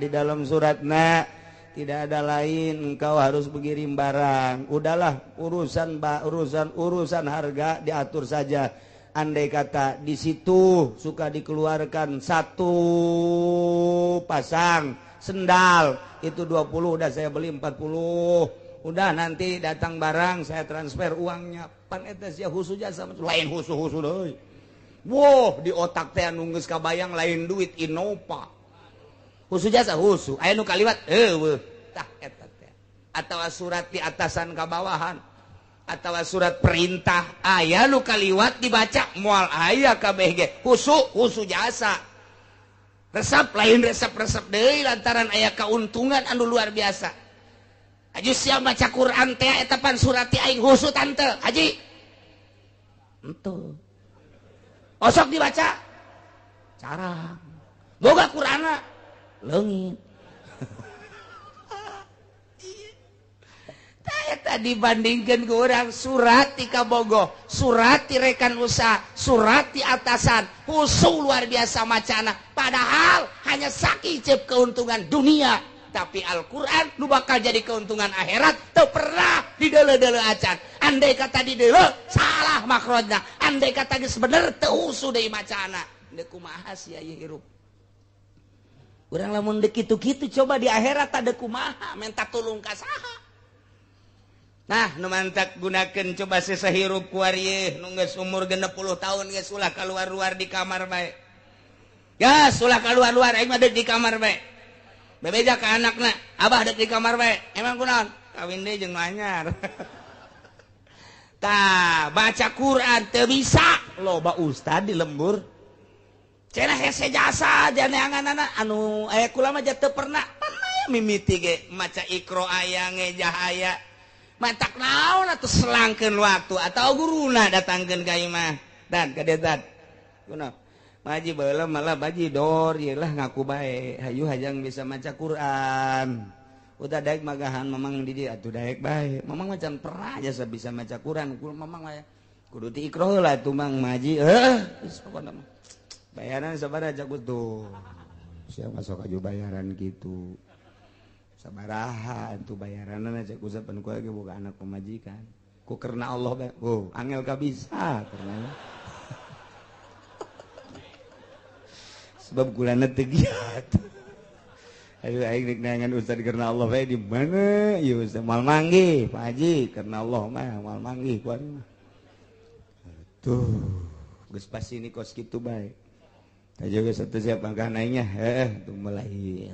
di dalam suratna tidak ada lain, engkau harus mengirim barang. Udahlah urusan harga diatur saja. Andai kata di situ suka dikeluarkan satu pasang sendal itu 20, udah saya beli 40. Udah nanti datang barang saya transfer uangnya. Pan eta sia husu jasa lain husu-husu deui. Wah, di otak teh anu geus kabayang lain duit Innova. Husu jasa husu, aya nu kaliwat eueuh. Tah eta teh. Atawa surat di atasan ka bawahan, atawa surat perintah aya nu kaliwat dibaca moal aya kabeh ge. Husu husu jasa. Resep lain resep-resep deui lantaran aya kauntungan anu luar biasa. Haji sia maca Quran teh eta pan surat ti aing husu tante. Haji. Henteu. Osok dibaca. Carang. Boga Qur'anna leungit. Tah dibandingkeun ku urang surat ti kabogoh, surat ti rekan usaha, surat ti atasan, husu luar biasa macana. Padahal hanya sakiceup keuntungan dunia, tapi Al-Qur'an nu bakal jadi keuntungan akhirat teu pernah dideuleu-deuleu acan. Andai kata dideuleu salah makrojna, andai kata geus bener teu husu deui macana. Deuk kumaha sia ieu hirup? Urang lamun deuk kitu-kitu coba di akhirat tade kumaha menta tulung ka saha. Nah, nu mantak gunakeun coba sesahirup ku ari nu geus umur 60 tahun geus ulah kaluar-luar di kamar bae. Geus ulah kaluar-luar aing mah deuk di kamar bae. Bebeja ka anakna, abah deuk di kamar bae. Emang kunaon? Kawin deui jeung nu anyar. Tah, baca Quran teu bisa, loba ustad di lembur. Cenah hese jasa janeanganana anu aya kula mah teu pernah mimiti ge maca Iqra aya ngejah aya. Matak naon atuh selangkeun waktu atau guruna datangkeun ka imah. Dan ka dedan. Kunaon? Maji baheula malah baji dor ieu lah ngaku bae. Hayu hayang bisa maca Quran. Udah daek magahan mamang di dieu atuh daek bae. Mamang macan pernah jasa bisa maca Quran. Kul mamang mah kudu ti Iqra heula atuh Mang Maji. Heuh, geus pokona mah. Bayaran sabaraha cak tuh. Sia masuk aju bayaran gitu. Sabaraha tuh bayaranna cak usapan ku ge boga anak pemajikan. Ku karena Allah bae. Oh, angel ka bisa karena. Sebab kulana teu giat. Aduh aing rek neangan ustad karena Allah bae di mana? Ieu ustad moal manggih, Pak Haji, karena Allah mah moal manggih ku aing mah. Tuh, geus pasti ini kos kitu bae. Juga satu siap angka naiknya, tuh mulai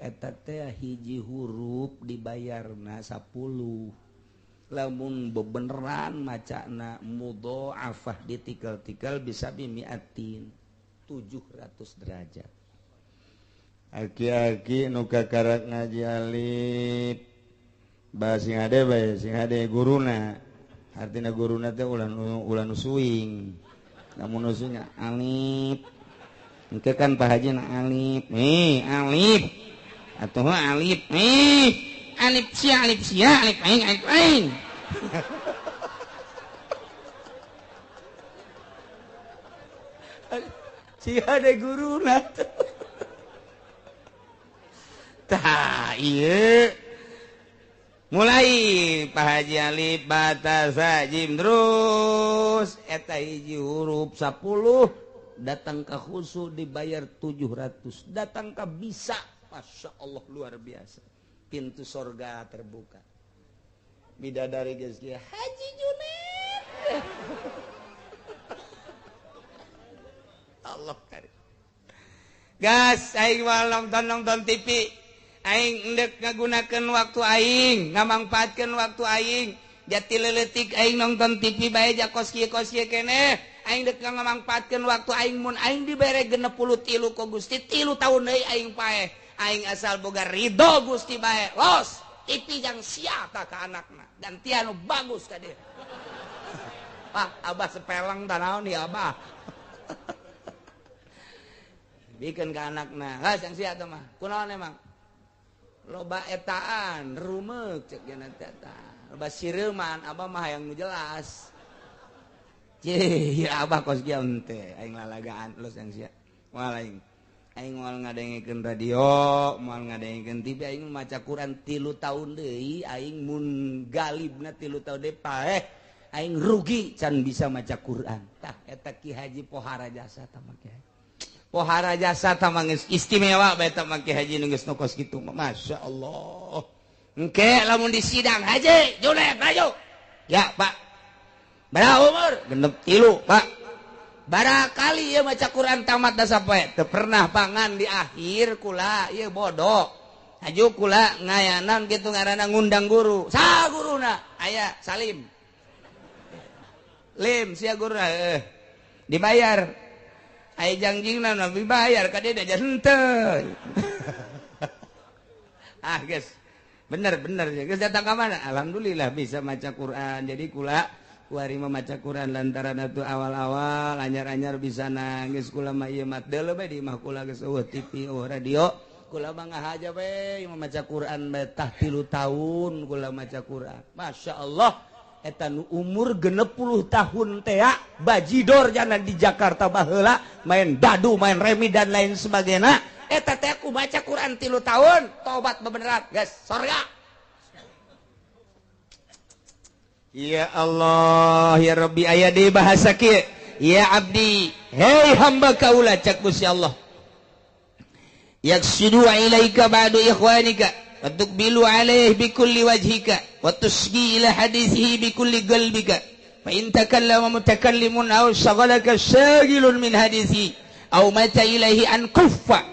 eta teh hiji huruf dibayarna 10. Lamun bebeneran macana mudhoafah ditikal-tikal bisa bimiatin 700 derajat. Aki-aki nu kakarak ngaji alif bah sing hade bae sing hade guruna. Artina guruna teh ulah nu suing. Lamun nu suing alif. Engke kan Pak Haji na alif. Nih, alif. Atuh alif. Nih, alif sia alif aing alif aing. Sia de guruna. Tah, ieu. Mulai Pak Haji alif bata jim terus eta hiji huruf 10 datang ke khusu dibayar 700, datang ke bisa, Masya Allah luar biasa, pintu sorga terbuka. Bidadari geus kieu Haji Junet. Allah karim. Gas aing moal nonton TV, aing endek ngagunakeun waktu aing, ngamangpaatkeun waktu aing. Jati leuletik aing nonton TV bae ja kos kieu keneh. Aing dek ngamangpaatkeun waktu aing mun aing dibere 63 ku Gusti 3 tahun deui aing paeh. Aing asal boga ridho Gusti bae. Los, TV jang sia ta ka anakna. Gantian nu bagus ka dieu. Pak, abah sepeleng tah naon ieu abah. Bikeun ka anakna. Hah, jang sia teh mah. Kunaon emang? Loba etaan, rumeuk cek nya teh eta. Loba sireuman, abah mah hayang nu jelas. Cih, ya abah kos kieu henteu, aing lalagaan los yang sia. Moal aing. Aing moal ngadengekeun radio, moal ngadengekeun TV, aing maca Quran 3 tahun deui, aing mun galibna 3 tahun deui paeh, aing rugi can bisa maca Quran. Tah eta Ki Haji pohara jasa tah mah Ki Haji. Pohara jasa tah mah geus istimewa bae tah mah Ki Haji nu geus nu kos kitu mah. Masya Allah. Engke lamun di sidang Haji Junet maju. Ya, Pak. Bara umur 63, Pak. Bara kali ieu maca Quran tamat da sapoe. Teu pernah pangan di akhir kula ieu bodoh. Haju kula ngayanan kitu ngaranna ngundang guru. Saha guruna? Aya Salim. Lim sia guruna heuh. Dibayar. Aya jangjingna nabi bayar ka dieu da henteu. Ah geus. Bener geus datang ka mana? Alhamdulillah bisa maca Quran. Jadi kula kuari maca Quran lantaran atuh awal-awal anyar-anyar bisa nangis kula mah ieu mah deuleu bae di imah kula geus eueuh TV eueuh radio kula mah ngahaja bae maca Quran bae tah 3 tahun kula maca Quran. Masya Allah eta nu umur 60 tahun teh bajidor jana di Jakarta baheula main dadu main remi dan lain sebagainya eta teh aku baca Quran 3 tahun tobat bebeneran geus sorga. Ya Allah ya Rabbi aya di bahasa kieu ya abdi hei hamba kaula cak Gusti Allah yaksidu ilaika ba'du ikhwanika wa tuqbilu alaihi bikulli wajhika wa tusgi ila hadithihi bikulli qalbika fa in takallama mutakallimun aw shaghalaka shagilun min hadithi aw mata ilaihi an kuffa.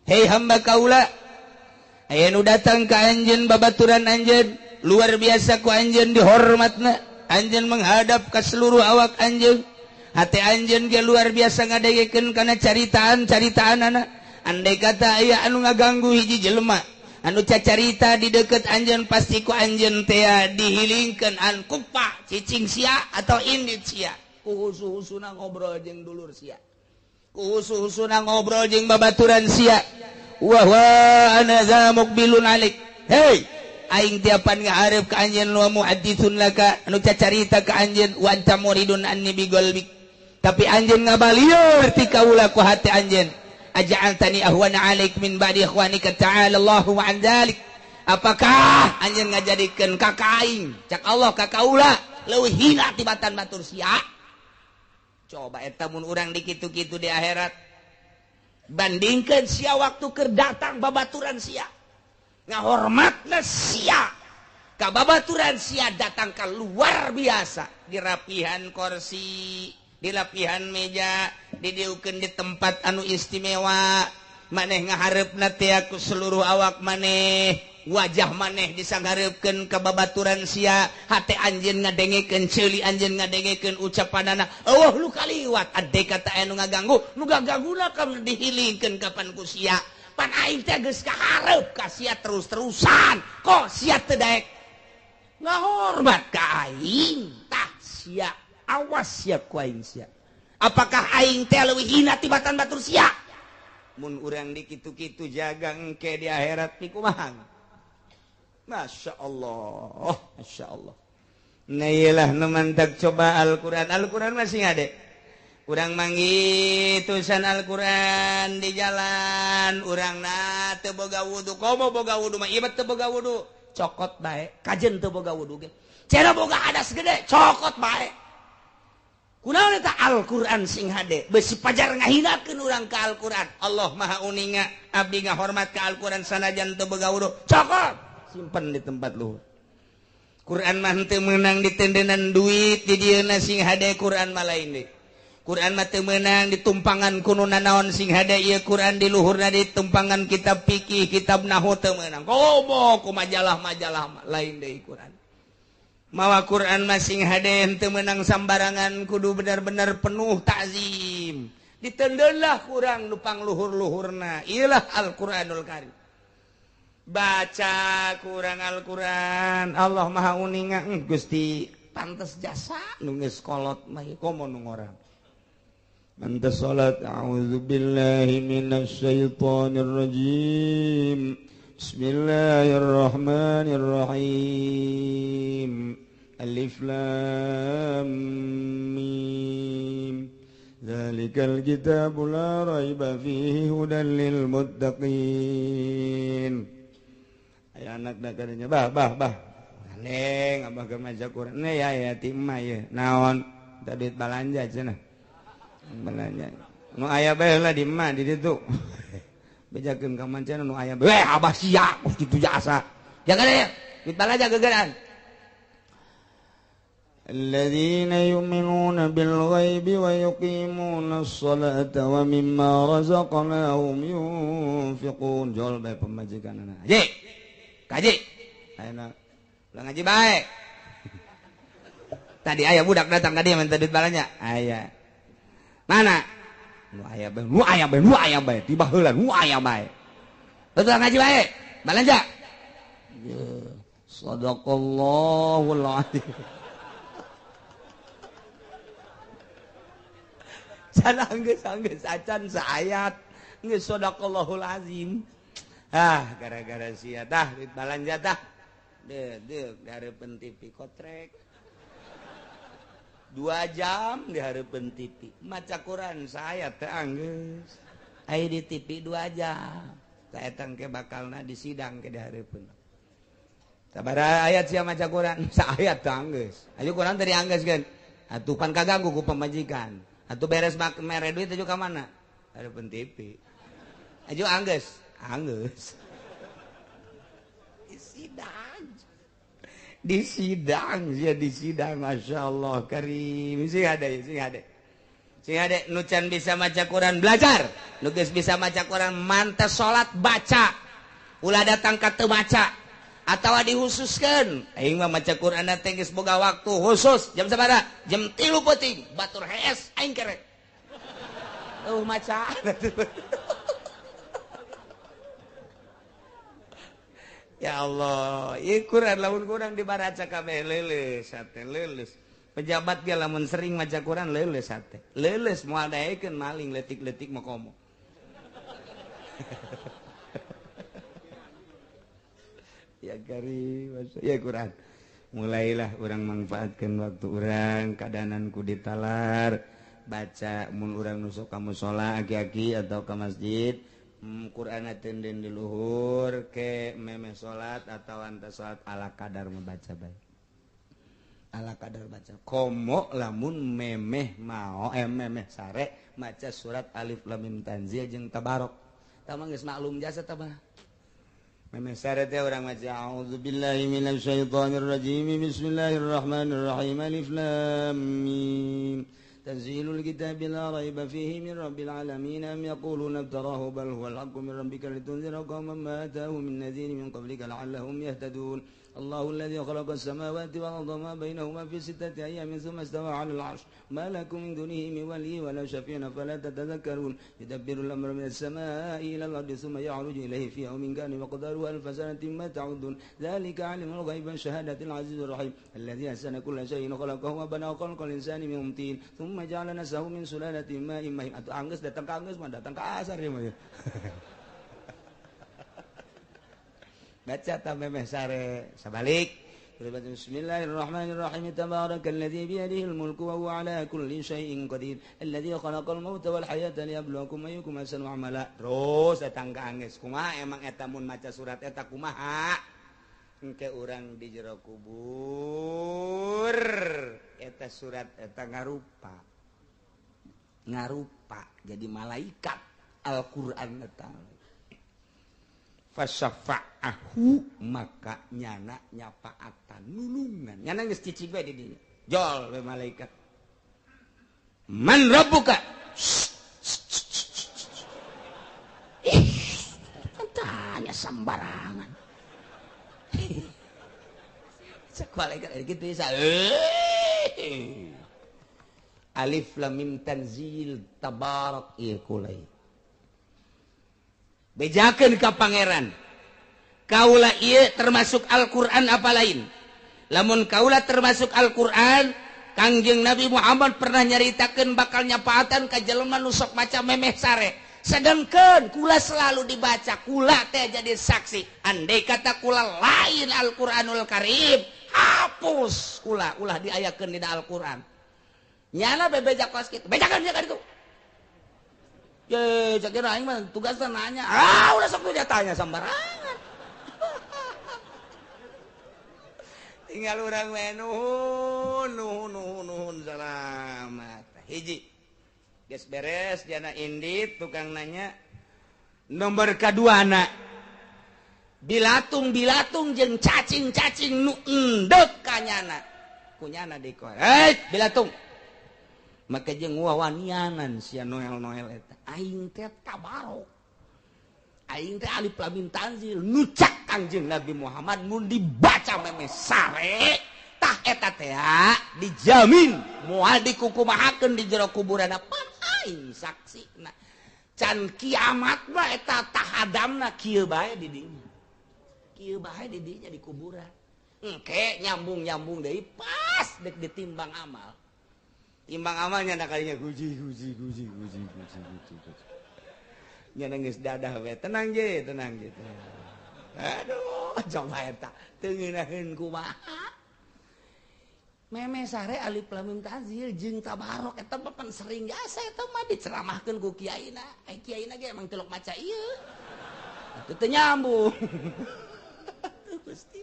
Hei hamba kaula aya nu datang ka anjeun babaturan anjeun luar biasa ku anjeun dihormatna, anjeun menghadap ke seluruh awak anjeun, hati anjeun ge luar biasa ngadengekeun kana caritaan-caritaanana. Andai kata aya anu ngaganggu hiji jelema, anu cacarita di deukeut anjeun pasti ku anjeun teh dihilingkeun an kupa cicing sia atau indit sia. Ku husu-husuna ngobrol jeung dulur sia. Ku husu-husuna ngobrol jeung babaturan sia. Wa wa ana za muqbilun alik. Hei, aing tiapan ngahareup ka anjeun wa muhadditsun laka anu cacarita ka anjeun wa anta muridun anni bi qalbik. Tapi anjeun ngabalieur ti kaula ku hati anjeun. Aja'altani ahwana 'alaik min ba'di ikhwanika ta'ala Allahu an dzalik. Apakah anjeun ngajadikeun ka aing cak Allah ka kaula leuwih hina tibatan batur sia? Coba eta mun urang dikitu-kitu di akhirat. Bandingkeun sia waktu keur datang babaturan sia. Ngahormatna sia ka babaturan sia datang ka luar biasa di rapihan kursi, di lapihan meja, didiukeun di tempat anu istimewa. Maneh ngahareupna teh ku seluruh awak maneh, wajah maneh disanghareupkeun ka babaturan sia, hate anjeun ngadengekeun ceuli anjeun ngadengekeun ucapanana. Eueuh lu kaliwat ade kata anu ngaganggu, nu gagangguna kam dihilingkeun kapan ku sia. Pan aing teh geus kahareup ka sia terus-terusan, kok sia teu daek ngahormat ka aing? Tah sia, awas sia ku aing sia. Apakah aing teh leuwih hina tibatan batur sia? Mun urang di kitu-kitu jaga engke di akhirat pikumaha. Masya Allah, Masya Allah. Nah iyalah nu mantak coba Al-Quran. Al-Quran masih ada. Urang manggih tulisan Al-Quran di jalan. Urang na teu boga wudu. Komo boga wudu mah ieu teu boga wudu. Cokot bae, kajen teu boga wudu ge. Cera boga hadas gede, cokot bae. Kunaon eta Al-Quran sing hade? Besi pajar ngahinakeun urang ka Al-Quran. Allah Maha uninga, abdi ngahormat ka Al-Quran sanajan teu boga wudu. Cokot, simpen di tempat luhur. Quran mah teu meunang ditendenan duit di dieuna sing hade Quran mah lain deui. Quran mah teu meunang ditumpangan ku nu nanaon sing hade ieu Quran di luhurna ditumpangan kitab fikih, kitab nahwu teu meunang. Komo ku majalah-majalah lain deui Quran. Mawa Quran mah sing hade teu meunang sambarangan kudu benar-benar penuh takzim. Ditendeunlah kurang nu pangluhur-luhurna. Ieulah Al-Qur'anul Karim. Baca kurang Al-Quran Allah Maha uninga Gusti pantes jasa nu geus kolot mah komo nu ngorang pantes salat. A'udzubillahi minasyaitonir rajim. Bismillahirrahmanirrahim. Alif lam mim. Dzalikal kitabu la raiba fihi hudan lil muttaqin. Aya anak da kadenya bah bah bah. Neng abah keur maca Quran. Ne ya ya ti emak ye. Naon? Da duit balanja cenah. Balanja. Nu aya bae lah di emak di ditu. Bejakeun ka mancana nu aya bae. Abah sia kitu jasa. Jaga deh, duit balanja gegeran. Alladzina yu'minuna bil ghaibi wa yuqimuna as-salata wa mimma razaqnahum yunfiqun. Jol bae pamajikanana. Haji. Kaji. Ayeuna ulah ngaji bae. Tadi aya budak datang ka dieu minta duit balanja. Aya. Mana? Nu aya bae, nu aya bae, nu aya bae, tiba heula nu aya bae. Betul ngaji bae, balanja. Sadaqallahul azim. Sana geus geus acan saayat geus sadaqallahul azim. Ah gara-gara sia tah duit balanja tah. Deuk deuk dihareupeun TV kotrek. 2 jam dihareupeun TV. Maca Quran saayat teh anggeus. Aya di TV 2 jam. Tah eta engke bakalna di sidang ke dihareupeun. Sabaraha ayat sia maca Quran? Saayat teh anggeus. Ayo Quran teh dianggeuskeun. Atuh pan kaganggu ku pamajikan. Atuh beres mere duit aju ka mana? Hareupeun TV. Aju anggeus. Anggeus. Di sidang. Di sidang sia di sidang Masya Allah karim. Sing hade, sing hade. Sing hade nu can bisa maca Quran belajar. Nu geus bisa maca Quran mantes salat baca. Ulah datang ka teu maca atawa dihususkeun. Aing mah maca Quran teh geus boga waktu khusus jam sabaraha? Jam 3 peuting batur hees aing kerek. Eueuh maca. Ya Allah, ieu Quran lamun kurang dibaraca kabeh leuleus hate leuleus. Pejabat ge lamun sering maca Quran leuleus hate. Leuleus moal daekeun maling leutik-leutik mah komo. Ya karim, ya Quran. Mulailah urang manfaatkeun waktu urang kadanan ku ditalar baca mun urang nusuk ka musala aki-aki atau ka masjid. Quran tenden di luhur ke memeh salat atau anta salat ala kadar membaca bae. Ala kadar baca. Komo lamun memeh mao memeh sare maca surat Alif Lam Mim Tanzil jeung Tabarok. Tah mah geus maklum jasa tah mah. Memeh sare teh urang maca a'udzubillahi minasyaitonir rajim bismillahirrahmanirrahim alif lam mim تنزيل الكتاب لا ريب فيه من رب العالمين أم يقولون افتراه بل هو الحق من ربك لتنذر قوما ما أتاهم من نذير من قبلك لعلهم يهتدون Allahu alladzi khalaqas samawati wal arda ma bainahuma fi sittati ayyamin tsumma istawa 'alal 'arsy ma lakum min dunihi min waliyyin wa la syafi'in fala tatadhakkarun yudabbirul amra minas samaa'i ilal ardi tsumma ya'ruju ilayhi fi yawmin kana miqdaruhu alfa sanatin mimma ta'uddun dzalika 'alimul ghaibi wasyahadatil 'azizur rahim alladzi ahsana kulla syai'in khalaqahu wa bana khalqal insani min tin tsumma ja'ala nasahu min sulalatin ma'in mahin. Atuh anggeus datang ka anggeus mah datang ka asar ieu mah. Baca tameh sare sabalik. Bismillahirrahmanirrahim. Tabarakalladzi biyadihil mulku wa huwa ala kulli syai'in qadir. Alladzi khalaqal mauta wal hayata liyabluwakum ayyukum ahsanu amala. Terus datang ka anggeus. Kumaha emang eta mun maca surat eta kumaha? Engke urang di jero kubur eta surat eta ngarupa. Ngarupa jadi malaikat Al-Qur'an eta. Fasafa'ahu maka nyana nyapaatan nulungan nyana geus cicing bae di dinya jol we malaikat man rabbuka. Ih, tanya sembarangan. Cek malaikat gitu ya. Alif lam mim tanzil tabarak ieu kulai. Bejakeun ka pangeran. Kaula ieu termasuk Al-Qur'an apa lain? Lamun kaula termasuk Al-Qur'an, Kangjeng Nabi Muhammad pernah nyaritakeun bakal nyapaatan ka jelema nu sok maca memeh sare. Sedangkan kula selalu dibaca, kula teh jadi saksi. Andai kata kula lain Al-Qur'anul Karim, hapus kula ulah diayakeun dina Al-Qur'an. Nyana bebeja kos kitu. Bejakeun sia ka ditu. Ye, cak kira aing mah tugasna nanya. Ah, ulah sok dia tanya sembarangan. Tinggal urang we nuhun, nuhun, nuhun, nuhun salamat. Hiji. Geus beres jana indit tukang nanya. Nomor kaduana. Bilatung-bilatung jeung cacing-cacing nu endek ka nyana. Kunyana dikoe. Hei, bilatung. Maka jeung wawanianan sia Noel-Noel eta. Aing teh tabarok. Aing teh alif lam mim tanzil nucak Kangjeng Nabi Muhammad mun dibaca memeh sare tah eta teh dijamin moal dikukumahakeun di jero kuburanna pan aing saksina. Can kiamat mah eta tahadamna kieu bae di dinya. Kieu bae di dinya di kuburan. Engke nyambung-nyambung deui pas dek ditimbang amal. Timbang amalnya nak kalinya guji guji guji guji guji guji guji. Nya geus dadah we tenang je, tenang je. Aduh, coba eta teu ngeunaheun kumaha. Meme sare alif lam mim tanzil jeung tabarok eta mah pan sering jasa eta mah diceramahkeun ku kiaina. Ai kiaina ge emang telok maca ieu. Atuh teu nyambung. Atuh Gusti.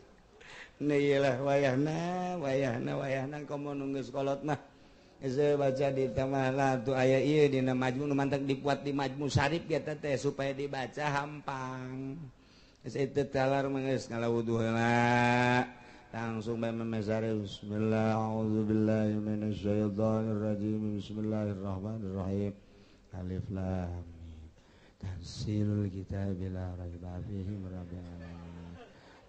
Nah ieu lah wayahna, wayahna, wayahna komo nu geus kolot mah. Geus baca di tamah tuh aya ieu dina majmu nu mantak dipuat di majmu syarif eta teh supaya dibaca hampang. Geus itu talar mah geus ngalawuduh heula. Langsung bae memesare bismillah auzubillahi minasyaitonir rajim bismillahirrahmanirrahim. Alif lam mim. Tanzilul kitabi la raiba fihi min rabbil alamin.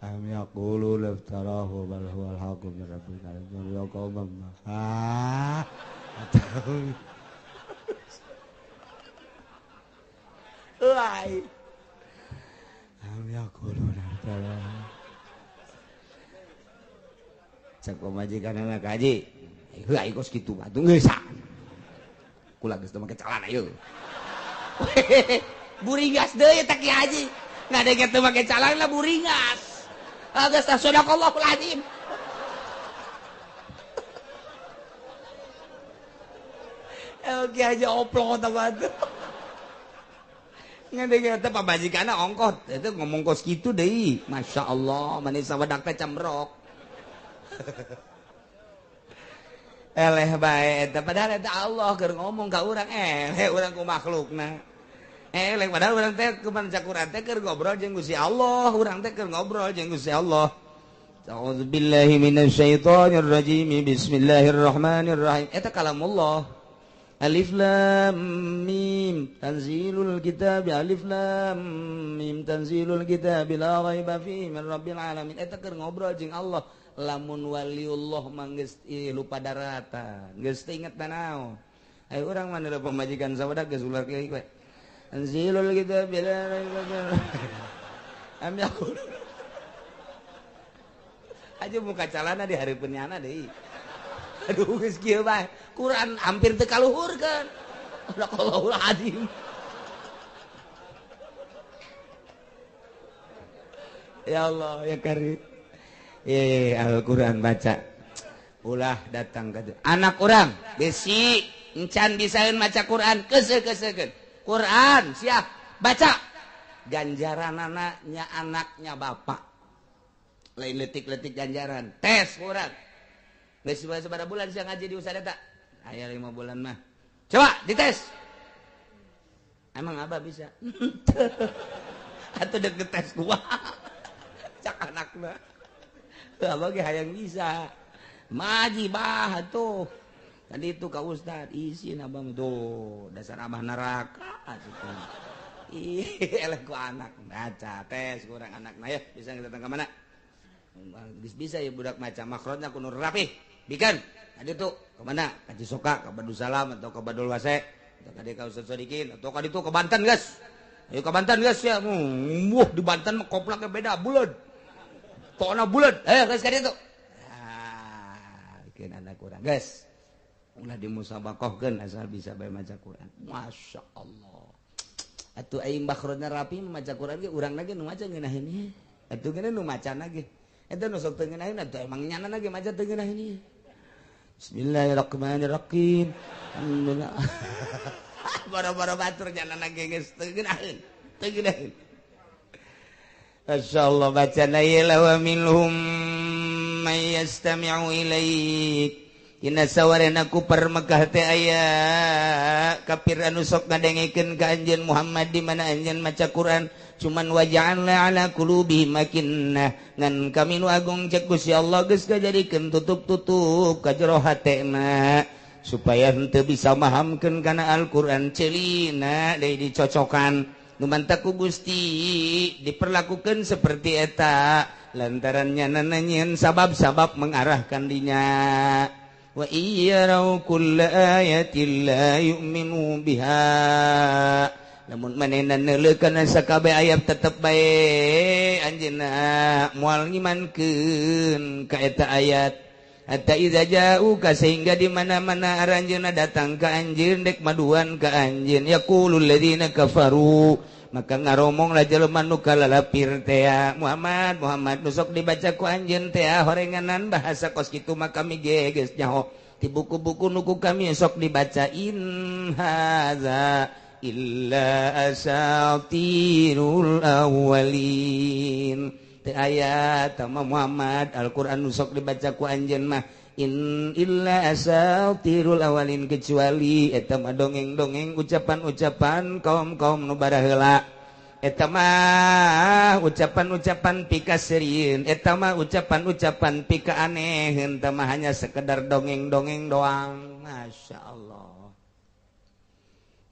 Am yaqulu laftarahu bal huwal haqqu min rabbika ya qauman ah atau lai am yaqulu laftarahu cek pamajikan anak haji heuh aing kos kitu mah teu geus kula geus teu make celana ieu buringas deui eta ki haji ngadenge teu make celana buringas. Agus sadaqallahul azim. Oke aja oplok ta batu. Ngadenge teh pamajikanna ongkot, itu ngomong kos kitu deui. Masya Allah, manis sawadak teh camrok. Eleh bae eta padahal eta Allah keur ngomong ka urang, eleh urang ku makhlukna. Eleh padahal urang teh kuman cakuran teh keur ngobrol jeung Gusti Allah, urang teh keur ngobrol jeung Gusti Allah. A'udzubillahi minasyaitonir rajim. Bismillahirrahmanirrahim. Eta kalamullah. Alif lam mim tanzilul kitab alif lam mim tanzilul kitab la raiba fihi min rabbil alamin. Eta keur ngobrol jeung Allah. Lamun waliullah mah geus lupa daratan, geus teu inget naon. Ayo urang mah neuleuh pamajikan sabadak geus ular kieu we. Tanzilul kitab la raiba fihi. Am yaqul. Aja muka calana di hareupeun nyana deui. Aduh geus kieu bae. Quran hampir teu kaluhurkeun. Sadaqallahul azim. Ya Allah ya Karim. Al-Quran baca. Ulah datang ke anak urang besi encan bisaeun maca Quran keuseuh-keuseuhkeun. Quran siap baca. Ganjaranana nya anaknya bapak. Lain letik-letik ganjaran. Tes Quran. Geus sabaraha bulan sia ngaji di Ustaz eta? Aya 5 bulan mah. Coba dites. Emang abah bisa? Atuh dek tes gua. Cak anakna. Abah ge hayang bisa. Maji bah atuh. Tadi itu ka Ustaz, isin abah mah tuh dasar abah neraka atuh. Ih, eleh ku anak baca tes kurang anakna ya, bisa datang ka mana? Geus bisa ya budak maca makhrajna kudu rapih. Bikan tadi tuh kemana? Ka Cisoka, ka Badusalam atau ka Badul Wase atau ka ka Ustaz Sodikin atau ka ditu ke Banten guys. Ayo ke Banten guys ya. Wuh, di Banten mah koplaknya beda buleud. Tona buleud. Ayo guys ka ditu. Ah, bikin anak urang guys. Ulah dimusabakohkeun asal bisa bae maca Quran. Masya Allah. Atuh aing makhrajna rapi maca Quran ge urang lagi nu maca ngeunaheun ieu. Atuh geuna nu macana ge. Eta nu sok teu ngeunaheun atuh emang nyana ge maca teu ngeunaheun ieu. Bismillahirrahmanirrahim. Alhamdulillah. Boro-boro batur nyana ge geus teu ngeunaheun. Teu ngeunaheun. Masyaallah bacana ieu wa minhum may yastami'u ilaik. Dina sawarena ku Mekah teh aya kafir anu sok ngadengekeun ka anjeun Muhammad di mana anjeun maca Quran cuman waja'alna ala qulubihim makinnah ngan kami nu agung cek Gusti Allah geus kajadikeun tutup-tutup ka jero hatena supaya henteu bisa mahamkeun kana Al-Qur'an celina deui dicocokan nu mantak ku Gusti diperlakukeun seperti eta lantaran nyana nyieun sabab-sabab mengarahkan dinya. Wa iyyarau kulla ayatin la yu'minu biha. Lamun manehna neuleukeun sakabeh ayat tetep bae anjeunna moal ngimankeun ka eta ayat. Hatta idza ja'uka sehingga di mana-mana aranjeunna datang ka anjeun dek maduan ka anjeun yaqulul ladzina kafaru maka ngaromong lah jelema nu kalalapir teh Muhammad Muhammad nu sok dibaca ku anjeun teh horenganan bahasa kos kitu mah kami ge geus nyaho di buku-buku nu ku kami sok dibaca in hadza illa asatirul awwalin teh aya tama Muhammad Al-Qur'an nu sok dibaca ku anjeun mah in illa asatirul awalin kecuali eta mah dongeng-dongeng ucapan-ucapan kaum-kaum nu baraheula eta mah ucapan-ucapan pika serieun eta mah ucapan-ucapan pika aneh eta mah hanya sekedar dongeng-dongeng doang. Masya Allah.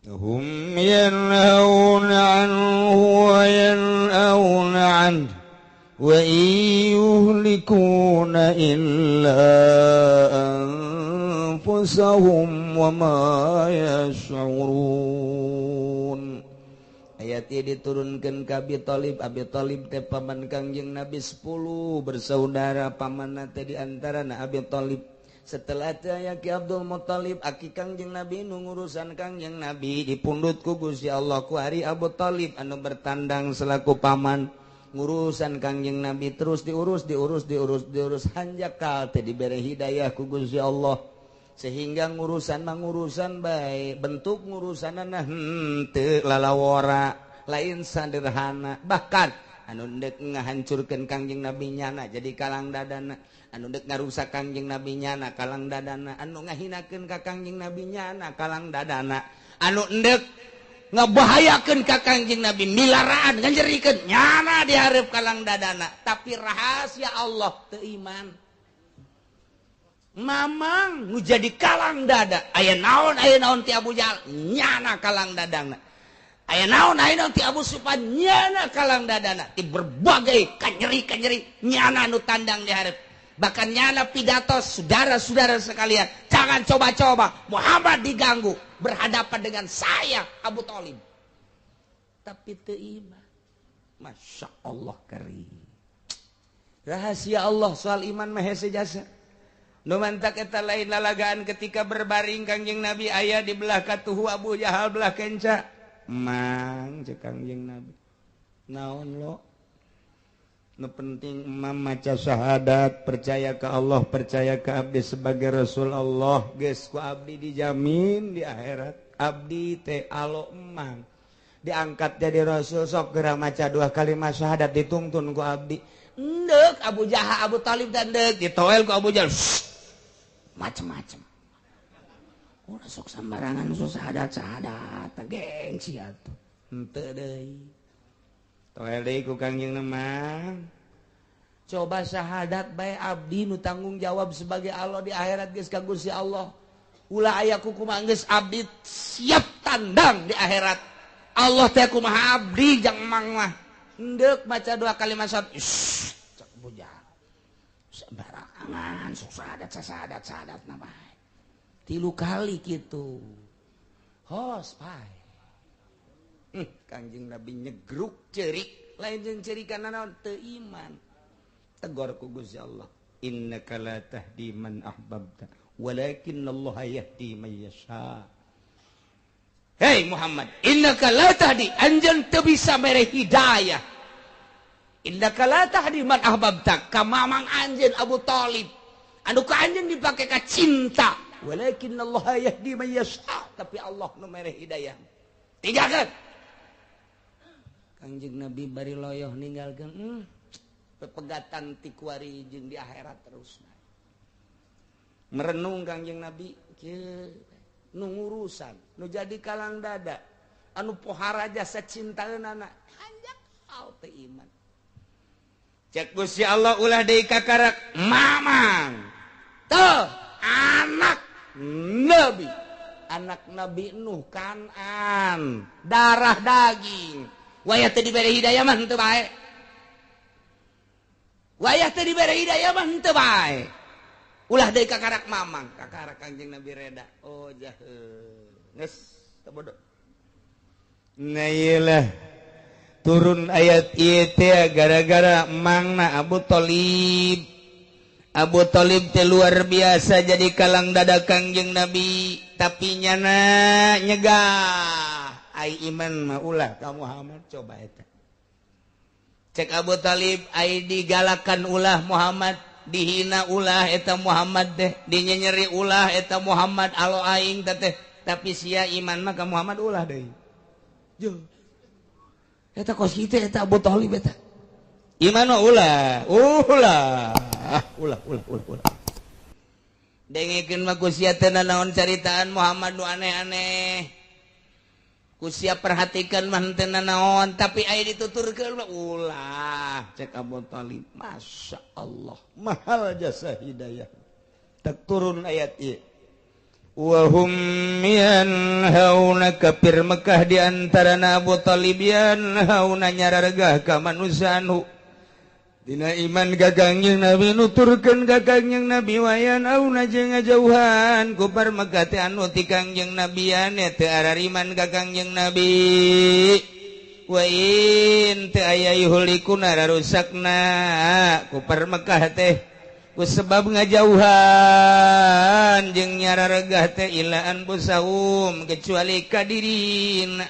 Hum yanhauna anhu wa yan'auna anhu wa yuhlikuna illa anfusahum wa ma yash'urun. Ayat ieu diturunkeun ka Abi Thalib. Abi Thalib teh paman Kangjeng Nabi 10 bersaudara, pamanna teh di antarana Abi Thalib. Setelah teh aya Ki Abdul Muthalib aki Kangjeng Nabi nu ngurusan Kangjeng Nabi dipundhut ku Gusti Allah ku ari Abu Thalib anu bertandang selaku paman. Ngurusan Kangjeng Nabi terus diurus diurus diurus diurus hanjakal teh dibere hidayah ku Gusti Allah sehingga ngurusan mangurusan bae bentuk ngurusanana henteu lalawora lain sederhana bahkan anu deuk ngahancurkeun Kangjeng Nabi nyana jadi kalang dadana anu deuk ngarusak Kangjeng Nabi nyana kalang dadana anu ngahinakeun ka Kangjeng Nabi nyana kalang dadana anu endek ngebahayakeun ka Kangjeng Nabi milaraan nganjerikeun nyana dihareup kalang dadana tapi rahasia Allah teu iman. Mamang nu jadi kalang dada. Aya naon ti Abu Jahal nyana kalang dadana. Aya naon ti Abu Sufyan nyana kalang dadana. Ti berbagai kanyeri-kanyeri nyana nu tandang di hareup. Bahkan nyana pidato, saudara-saudara sekalian, jangan coba-coba Muhammad diganggu berhadapan dengan saya Abu Thalib. Tapi teu iman. Masya Allah karim. Rahasia Allah soal iman mah hese jasa. Nu mantak eta lain lalagaan ketika berbaring Kangjeng Nabi aya di belah katuhu Abu Jahal belah kenca. Mang cek Kangjeng Nabi. Naon lo? Nu penting emam maca syahadat, percaya ke Allah, percaya ke abdi sebagai Rasul Allah, geus ku abdi dijamin di akhirat. Abdi teh alo emang diangkat jadi Rasul, sok geura maca dua kalimat syahadat dituntun ku abdi. Endek Abu Jahal Abu Talib dan endek ditoel ku Abu Jahal. Macem-macem. Ulah sok sembarangan sok syahadat syahadat gengsi atuh. Henteu deui. Toel deui ku Kangjeng Nemang. Coba syahadat bae abdi nu tanggung jawab sebagai Allah di akhirat geus ka Gusti Allah. Ulah aya kumaha geus abdi siap tandang di akhirat. Allah teh kumaha abdi jang mang mah. Endek maca dua kalimat syahadat. Cek Abu Jahal. Sembarangan sok syahadat syahadat syahadat na bae. 3 kali kitu. Hos pae. Kangjeng Nabi nyegruk cerik, lain jeung cerikan naon teu iman. Tegor ku Gusti Allah, innaka la tahdi man ahbabta walakin Allah yahdi man yasha. Hei Muhammad, innaka la tahdi, anjeun teu bisa mere hidayah. Innaka la tahdi man ahbabta, ka mamang anjeun Abu Thalib. Anu ka anjeun dipake ka cinta, walakin Allah yahdi man yasha, tapi Allah nu mere hidayah. Tinggalkeun. Kangjeng Nabi bari loyoh ninggalkeun pepegatan ti kuari jeung di akhirat terus. Merenung Kangjeng Nabi kieu nu ngurusan, nu jadi kalang dada, anu pohara jasa cintaeunana, hanjak hal teu iman. Cek Gusti Allah ulah deui kakarak mamang. Tuh anak Nabi, anak Nabi Nuh Kanan, darah daging. Wayah teu dibere hidayah mah henteu bae. Wayah teu dibere hidayah mah henteu bae. Ulah deui kakarak mamang, kakarak Kangjeng Nabi reda. Oh jaheul. Geus teu bodoh. Nah ieu turun ayat ieu teh gara-gara mangna Abu Thalib. Abu Thalib teh luar biasa jadi kalang dada Kangjeng Nabi, tapi nyana nyegah. Ai iman mah ulah ka Muhammad coba eta. Cek Abu Thalib ai digalakan ulah Muhammad, dihina ulah eta Muhammad teh, dinyenyeri ulah eta Muhammad alo aing teh, tapi sia iman mah ka Muhammad ulah deui. Yo. Eta kos kitu eta Abu Thalib eta. Iman mah ulah, ulah, ulah, ulah, ulah, ulah. Dengekeun mah ku sia teh nanaon caritaan Muhammad nu aneh-aneh. Ku sia perhatikan mah henteu nanaon, tapi aya dituturkeun mah ulah. Cek Abu Thalib, Masya Allah, mahal jasa hidayah. Tak turun ayat ieu. Wa hum yanhauna kafir Mekah di antarana Abu Thalib yanhauna nyarargah ka manusia anu dina iman ka Kangjeng Nabi nuturkeun ka Kangjeng Nabi wayan auna jeung ngajauhan kufar Mekah teh anu ti Kangjeng Nabi ane teu arariman ka Kangjeng Nabi wa in teu aya yuhlikuna rarusakna kufar Mekah teh ku sebab ngajauhan jeung nyararegah teh ila anfusahum kecuali ka dirina.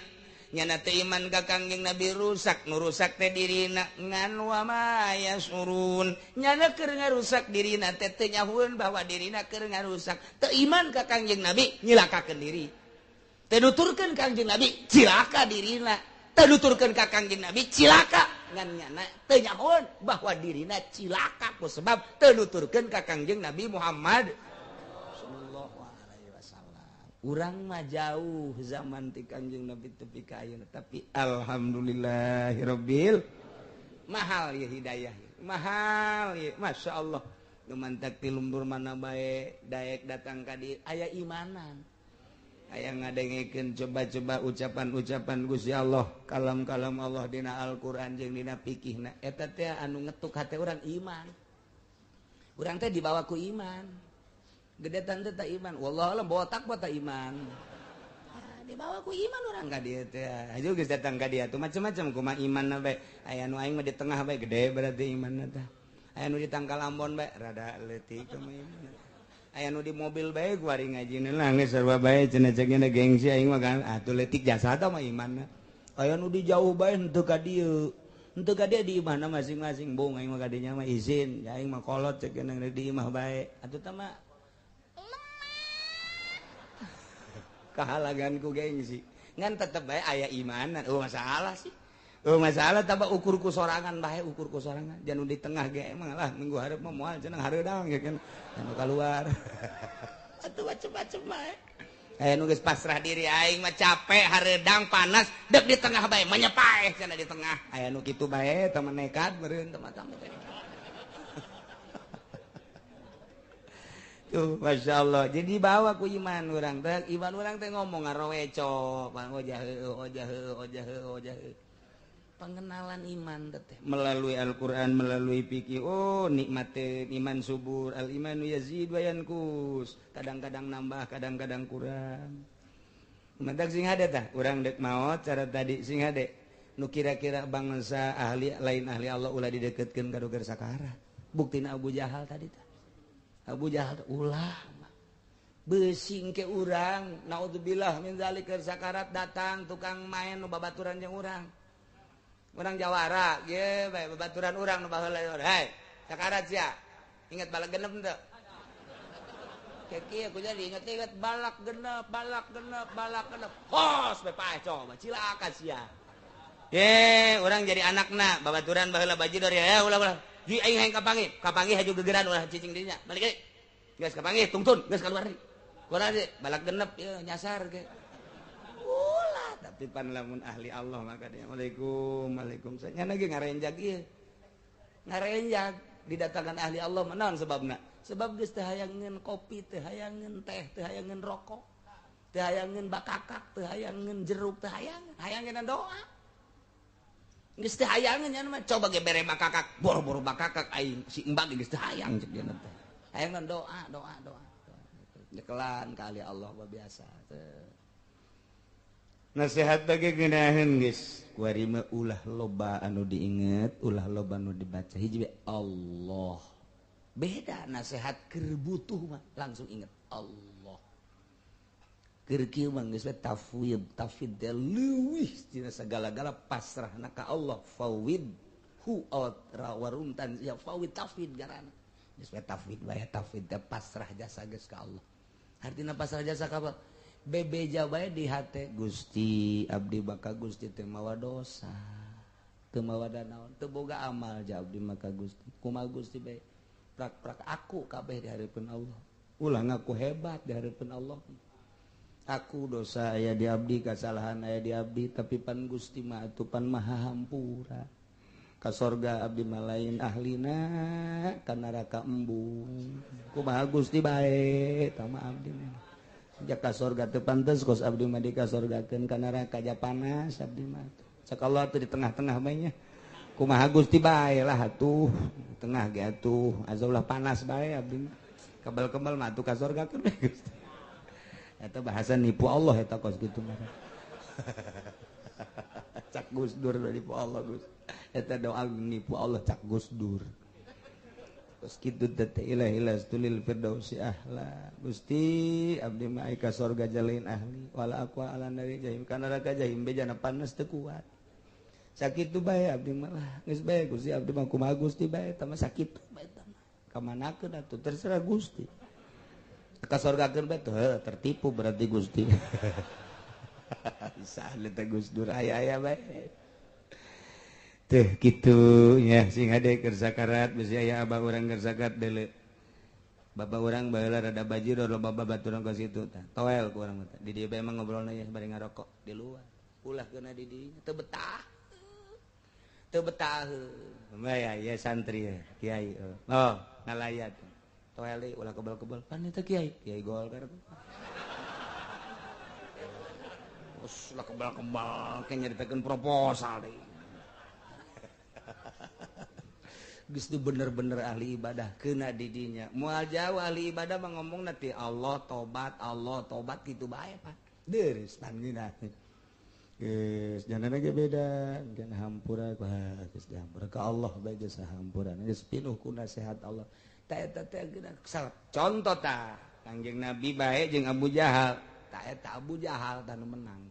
Nyana teh iman ka Kangjeng Nabi rusak, nu rusak teh dirina ngan wa ma yasurun. Nyana keur ngarusak dirina teh teu nyahueun bahwa dirina keur ngarusak. Teu iman ka Kangjeng Nabi nyilakakeun diri. Teu nuturkeun Kangjeng Nabi cilaka dirina. Teu nuturkeun ka Kangjeng Nabi cilaka ngan nyana teu nyahueun bahwa dirina cilaka ku sebab teu nuturkeun ka Kangjeng Nabi Muhammad sallallahu alaihi wasallam. Urang mah jauh zaman ti Kangjeng Nabi tepi ka ayeuna, tapi alhamdulillahirabbil mahal ya hidayah, mahal ya, Masya Allah. Nu mantak ti lembur mana bae daek datang ka dieu aya imanan. Aya ngadengekeun coba-coba ucapan-ucapan Gusti Allah, kalam-kalam Allah dina Al-Qur'an jeung dina fikihna. Eta teh anu ngetuk hate urang iman. Urang teh dibawa ku iman. Gede tante tak iman, wallahu alam botak botak iman. Dibawa ku iman urang ka dieu teh. Aju geus datang ka dieu tuh macam-macam kumaha imanna bae. Aya nu aing mah di tengah bae gede berarti imanna teh. Aya nu di tangkal ambon bae rada leutik kumaha imanna. Aya nu di mobil bae kuari ngajina lah geus sarua bae cenah cekna gengsi aing mah kan atuh leutik jasa tah mah imanna. Aya nu di jauh bae henteu ka dieu. Henteu ka dieu di imahna masing-masing bung aing mah ka dinya mah izin, aing mah kolot cekna di imah bae. Atuh tah mah kahalagan ku gengsi ngan tetep bae aya imanan. Oh masalah sih, oh masalah tambah ukur ku sorangan bae, ukur ku sorangan jangan di tengah ge emang lah minggu hareup mah moal cenah hareudang ya kan anu kaluar atuh macem-macem bae. Aya nu geus pasrah diri aing mah capek hareudang panas dek di tengah bae menyepaeh cenah di tengah. Aya nu kitu bae teh nekat meureun teman-teman teh. Tuh, Masya Allah. Jadi bawa ku iman orang teh, iman orang teh ngomong ngaroweco, bang ojah ojah ojah ojah. Pengenalan iman teh melalui Al-Qur'an, melalui fikih. Oh, nikmate iman subur, al imanu yazid wa yanqus. Kadang-kadang nambah, kadang-kadang kurang. Mantak sing hade tah, urang dek maot cara tadi sing hade. Nu kira-kira bangsa ahli lain ahli Allah ulah dideketkeun ka dugar sakara. Buktina Abu Jahal tadi tah. Abu Jahal ulah besing ke urang naudzubillah min zalik sakarat datang tukang main nu babaturan jeung urang. Urang jawara ge bae babaturan urang nu baheula hei sakarat sia ingat balak genep henteu kieu ku jadi inget-inget balak genep balak genep balak genep kos bae paeh coba cilaka sia. Ye urang jadi anakna babaturan baheula bajidor ya ulah-ulah di aing hayang kapanggih, kapanggih haju gegeran ulah cicing dinya. Balik deui. Geus kapanggih tungtun, geus kaluar deui. Keluar deui, balak genep ieu nyasar ge. Ulah tapi pan lamun ahli Allah maka dia. Waalaikum, waalaikumsalam. Nya ge ngarenjag ieu. Ngarenjag didatangkan ahli Allah mah naon sebabna? Sebab geus teu hayangeun kopi, teu hayangeun teh, teu hayangeun rokok, teu hayangeun bakakak, teu hayangeun jeruk, teu hayangeun, hayangeun doa. Geus teu hayangeun nya mah coba ge bere bakakak, boro-boro bakakak aing si embak geus teu hayang cek dia teh. Hayang doa, doa, doa. Nyekelan ka ahli Allah mah biasa teh. Nasihat bagi geunaheun geus, kuari mah ulah loba anu diinget, ulah loba anu dibaca. Hiji we Allah. Beda nasihat keur butuh mah langsung inget Allah. Keur kieu mah geus we tafwid, tafwid teh leuwih tina sagala-gala pasrahna ka Allah. Fawid hu waruntan ya fawid tafwid garana. Geus we tafwid bae, tafwid teh pasrah jasa geus ka Allah. Artina pasrah jasa ka apa? Bebeja bae di hate Gusti abdi baka Gusti teu mawa dosa, teu mawa danaon, teu boga amal ja abdi maka Gusti. Kumaha Gusti bae? Prak-prak aku kabeh di hareupeun Allah. Ulah ngaku hebat di hareupeun Allah. Aku dosa aya di abdi, kasalahan aya di abdi, tapi pan Gusti mah atuh pan maha hampura. Ka sorga abdi mah lain ahlina, ka neraka embung. Kumaha Gusti bae tah mah abdi mah. Jak ka sorga teu pantes kos abdi mah dikasorgakeun, ka neraka ja panas abdi mah. Cak Allah atuh di tengah-tengah bae nya. Kumaha Gusti bae lah atuh, tengah ge atuh, azaulah panas bae abdi mah. Kebal-kebal mah atuh kasorgakeun bae Gusti. Eta bahasa nipu Allah eta kos kitu mah. Cak Gus Dur nipu Allah Gus. Eta doa nipu Allah cak Gus Dur. Kos kitu teh ilahi lastulil firdausi ahla. Gusti abdi mah ka sorga jalain ahli wala aqwa ala nari jahim kana neraka jahim bejana panas teu kuat. Sakitu bae abdi mah lah geus bae Gusti abdi mah kumaha Gusti bae eta mah sakitu bae eta mah. Kamanakeun atuh terserah Gusti. Kasorgakeun bae tuh tertipu berarti Gusti. Saha teh Gus Dur aya-aya bae. Teh kitu nya sing hade keur sakarat bisi aya abah urang keur sakarat deuleu. Bapak urang baheula rada bajir loba babaturan ka situ tah. Toel ku urang teh. Di dieu bae mah ngobrolna nya bari ngarokok di luar. Ulah keuna di dieu teu betah. Teu betah. Bae ya santri ya, kiai. Oh, ngalayat. Toel deui ulah kebal-kebal. Pan eta kiai, kiai Golkar. Terus ulah kebal-kebal ke nyaritakeun proposal deui. Geus bener-bener ahli ibadah kena didinya. Moal jauh ahli ibadah mah ngomong nanti Allah tobat kitu bae Pak. Deureuh tanggina. Geus jangan ge beda, kan hampura geus dihampura ka Allah bae geus hampura. Geus pinuh ku nasihat Allah. Ta eta teh geuna contoh tah Kangjeng Nabi bae jeung Abu Jahal. Ta eta Abu Jahal tah nu menang.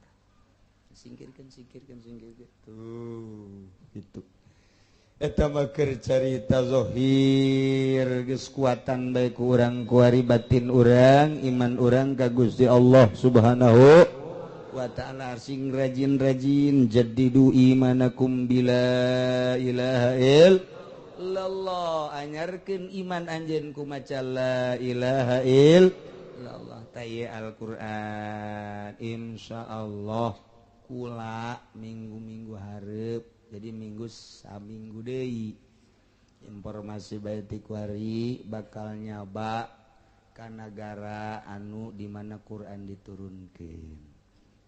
Singkirkeun singkirkeun singkirkeun. Tuh gitu. Eta mah keur carita zahir geus kuatan bae ku urang kuari batin urang iman urang ka Gusti Allah Subhanahu wa ta'ala. Sing rajin-rajin jaddidu imanakum bila ilaha illallah, anyarkeun iman anjeun ku maca la ilaha illallah. Ta ieu Al-Qur'an insyaallah kula minggu-minggu hareup. Jadi minggu saminggu deui informasi bae ti kuari bakal nyaba ka nagara anu di mana Quran diturunkeun.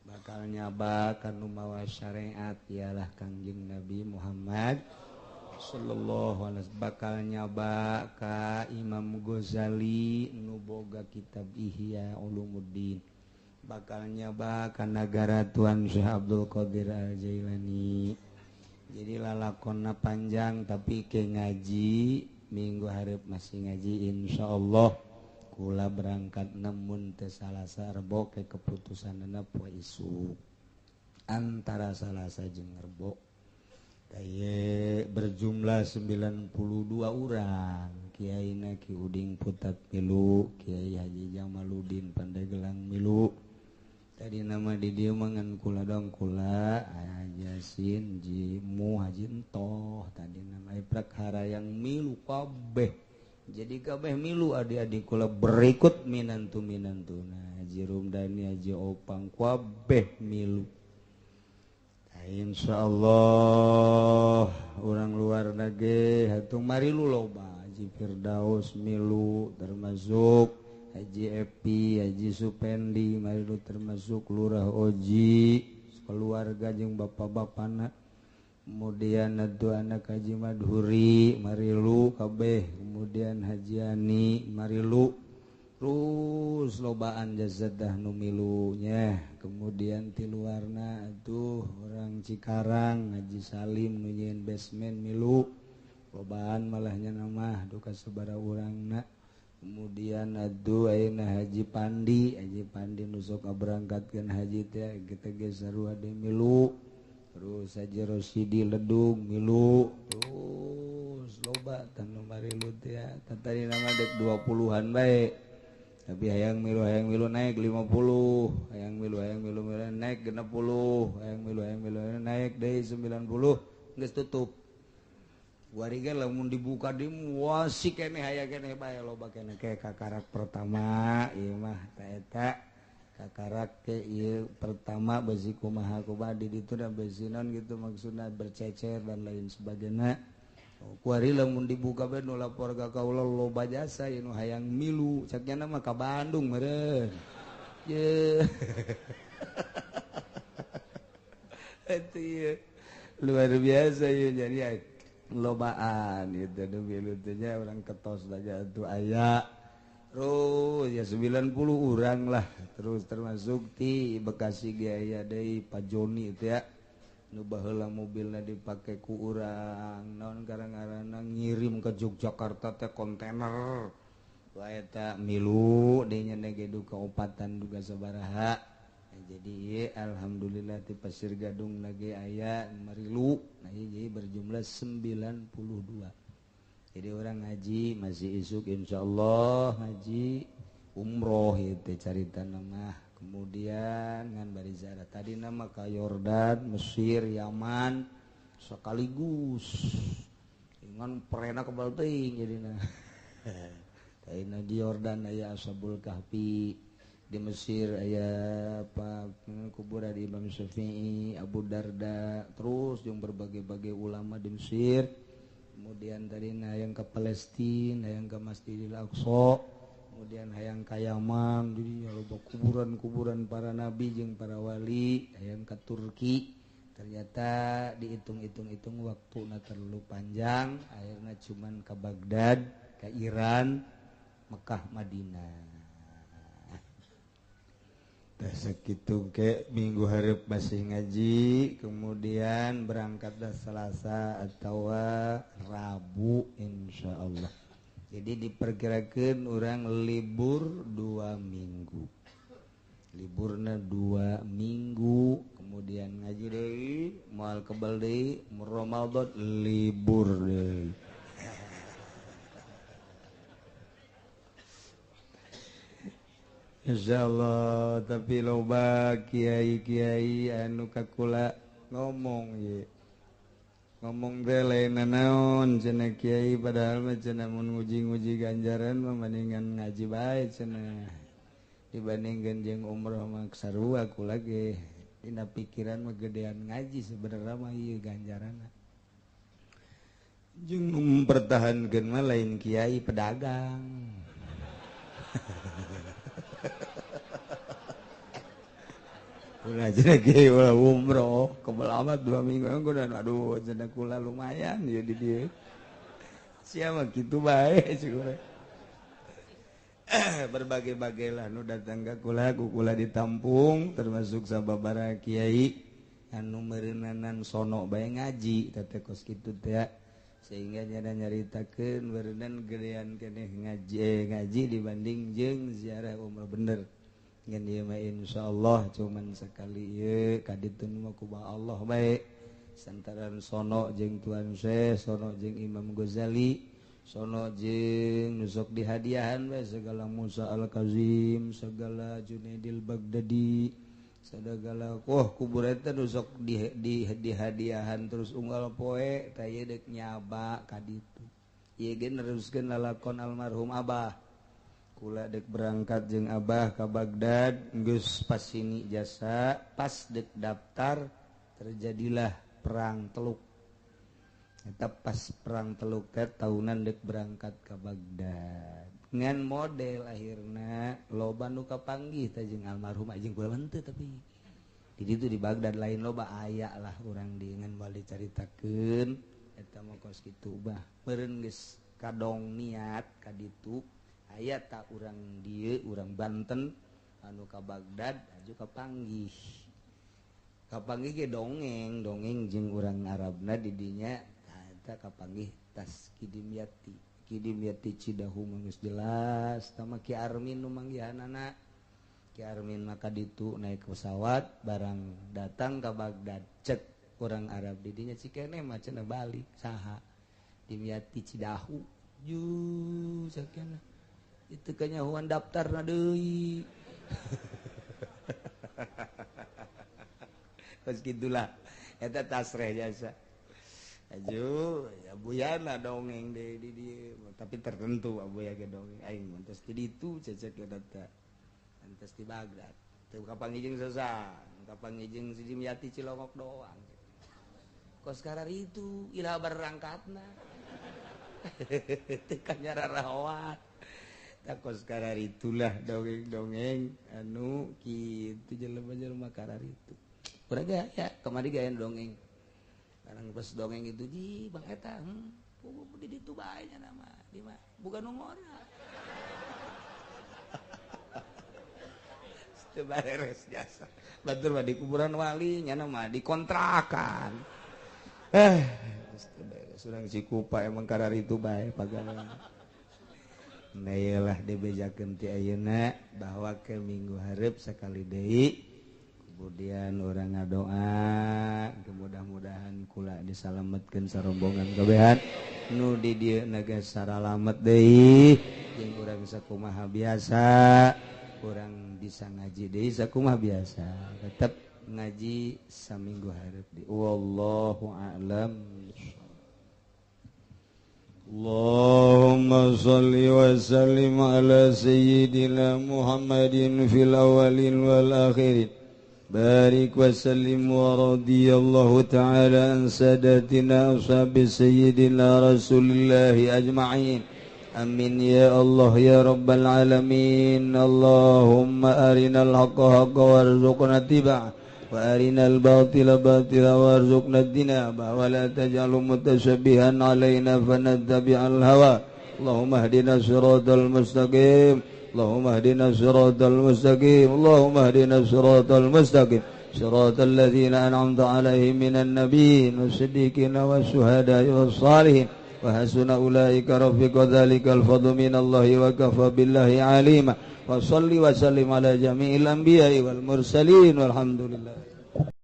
Bakal nyaba ka nu mawa syariat ialah Kangjeng Nabi Muhammad sallallahu alaihi wasallam. Bakal nyaba ka Imam Ghazali nu boga kitab Ihya Ulumuddin. Bakal nyaba ka nagara Tuan Syekh Abdul Qadir Al-Jailani. Jadi lalakonna panjang tapi ke ngaji minggu hareup masih ngaji insyaallah. Kula berangkat namun teu Salasa Rebo ke keputusanna poe isuk. Antara Salasa jeung Rebo. Taye berjumlah 92 orang. Kiaina Ki Uding Putat milu, Kiai Haji Jamaluddin Pandeglang milu. Tadi nama di dia mangan kula dong kula Haji Jimu Haji Entoh tadi nama prakara yang milu kabeh. Jadi kabeh milu adik-adik kula berikut minantu minantu. Nah Haji Rumdani Haji Opang kabeh milu. Nah, insyaallah orang luar nage hatung marilu loba Haji Firdaus milu termasuk Haji Epi, Haji Supendi, marilu termasuk Lurah Oji, keluarga jeung bapak-bapana. Kemudian atuh anak Haji Madhuri, marilu kabeh. Kemudian Haji Ani, marilu. Terus lobaan jazadah nu milunya. Kemudian ti luarna atuh orang Cikarang, Haji Salim nu nyieun basement milu. Lobaan malahnya nama duka sabaraha urangna. Kemudian aduh ayeuna Haji Pandi, Haji Pandi nu sok ngaberangkatkeun haji teh kita ge sarua deui milu. Terus Haji Rosidi Ledung milu. Terus loba tanu marilu teh tadi nama dek 20-an bae. Tapi hayang milu naik 50, hayang milu naik 60, hayang milu naik deui 90 geus tutup. Wariga lamun dibuka di wasi keneh aya keneh bae loba keneh ke kakarak pertama ieu mah ta eta kakarak ke ieu pertama besi kumaha kumaha di ditu da besi naon gitu maksudna bercecer dan lain sebagainya. Kuari lamun dibuka bae nu lapor ka kaula loba jasa ieu nu hayang milu cak nya mah ka Bandung meureun. Ye. Eta ieu luar biasa ieu jadi lobaan itu milunya orang ketos saja tuh aya terus ya 90 orang lah terus termasuk di Bekasi ge aya deui Pak Joni itu ya nu baheula mobilna dipake ku urang naon karang-karana ngirim ke Yogyakarta teh kontainer wae eta milu deui nya ge duka opatan duka sabaraha. Jadi alhamdulillah di Pasir Gadung lagi aya marilu. Nah jadi berjumlah 92. Jadi orang ngaji masih isuk insyaallah ngaji umroh itu carita nama. Kemudian ngan bari ziarah tadi nama ka Yordan, Mesir, Yaman sekaligus. Ngan perena kebal teuing jadina. Tadina di Yordan aya Ashabul Kahfi. Di Mesir aya apa kuburan Imam Syafi'i, Abu Darda, terus yang berbagai-bagai ulama di Mesir. Kemudian tadi hayang ke Palestina, hayang ke Masjidil Aqsa, kemudian hayang ka Yaman, di loba kuburan-kuburan para nabi jeung para wali, hayang ka Turki. Ternyata dihitung-hitung-hitung waktuna terlalu panjang, akhirnya cuman ke Baghdad, ke Iran, Mekah, Madinah. Tah sakitu ke minggu hareup masih ngaji, kemudian berangkat dah Selasa atau Rabu insyaallah. Jadi diperkirakan orang libur 2 minggu. Liburna 2 minggu, kemudian ngaji deui, moal kebal deui, Ramadan libur deui. Insyaallah, tapi loba kiai-kiai anu kakula ngomong ye. Ngomong teh lain naon cenah kiai, padahal mah cenah mun nguji-nguji ganjaran mah mendingan ngaji bae cenah. Dibandingkeun jeung umroh mah sarua kula ge. Dina pikiran mah gedean ngaji sebenarnya mah ieu ganjaranna. Jeung mempertahankeun mah lain kiai pedagang. Ulah cenah kiai ulah umroh kebel amat 2 minggu dan aduh cenah kula lumayan ya di dieu. Sia mah kitu bae syukur. Berbagai-bagai lah nu datang ka kula, ku kula ditampung termasuk sababaraha kiai anu meureunanan sono bae ngaji teh kos kitu teh, sehingga nyada nyaritakeun meureunan gedean keneh ngaji dibanding jeung ziarah umroh bener. Ngan ieu mah insyaallah cuman sekali ieu kaditu mah kumaha Allah bae. Santaran sono jeung Tuan Syekh, sono jeung Imam Ghazali, sono jeung nu sok dihadiahan bae segala Musa Al-Kazim, segala Junaidil Baghdadi, segala wah kubur eta nu sok dihadiahan terus unggal poe tah ieu deuk nyaba ka ditu. Ieu ge neruskeun lalakon almarhum Abah. Kula dek berangkat jeung Abah ka Baghdad, geus pas sini jasa, pas dek daftar terjadilah perang Teluk. Eta pas perang Teluk teh tahunan dek berangkat ka Baghdad. Ngan model akhirna loba nu kapanggih teh jeung almarhum jeung kula henteu tapi di ditu di Baghdad lain loba aya lah urang di ngan moal dicaritakeun eta mah kos kitu bah. Meureun geus kadong niat ka ditu. Aya tak urang dieu urang Banten anu ka Baghdad aju kapanggih. Kapanggih ge dongeng, dongeng jeung urang Arabna di dinya eta kapanggih tas Kidimyati. Kidimyati Cidahu mah geus jelas tama Ki Armin nu manggihanana. Ki Armin maka ditu naik pesawat barang datang ka Baghdad cek urang Arab di dinya cikene mah cenah balik saha Dimyati Cidahu. Ju sakena itu kanyahuan daftar na deui. Kos gitulah eta tasreh jasa. Aju abuyana dongeng deui di dieu tapi tertentu abuya ge dongeng aing mah tos di ditu cecek eta entos di Baghdad. Teu kapanggih jeung sosang, kapanggih jeung si Dimyati Cilongok doang. Kos karar itu ilah berangkatna. Teu kanyararahoat. Takos karar itulah dongeng-dongeng anu kitu jelema-jelema karar itu. Urang ge aya kamari ge aya dongeng. Barang pas dongeng itu ji Bang eta di ditu bae nya nama di mah bukan nu ngora. Teu bareres jasa. Batur mah di kuburan wali nya mah dikontrakan. Geus teu beres urang Cikupa emang karar itu bae pagawean. Nah iyalah dibejakeun ti ayeuna bahwa ke minggu hareup sakali deui kemudian urang ngadoa mudah-mudahan kula disalametkeun sarombongan kabehan nu di dieu naga saralamet deui jeung urang sakumaha biasa urang bisa ngaji deui sakumaha biasa tetep ngaji saminggu hareup deui wallahu a'lam. Allahumma salli wa sallim ala sayyidina Muhammadin fil awwalin wal akhirin بارك وسلم ورضي الله تعالى عن ساداتنا أصحاب سيدنا رسول الله أجمعين. آمين يا الله يا رب العالمين. اللهم أرنا الحق حقا وارزقنا اتباعه وأرنا الباطل باطلا وارزقنا اجتنابه ولا تجعل متشبها علينا فنتبع الهوى. اللهم اهدنا الصراط المستقيم. اللهم اهدنا الصراط المستقيم. اللهم اهدنا الصراط المستقيم صراط الذين أنعمت عليهم من النبيين والصديقين والشهداء والصالحين وحسن أولئك رفيقا. ذلك الفضل من الله وكفى بالله عليما. وصل وسلم على جميع الأنبياء والمرسلين والحمد لله.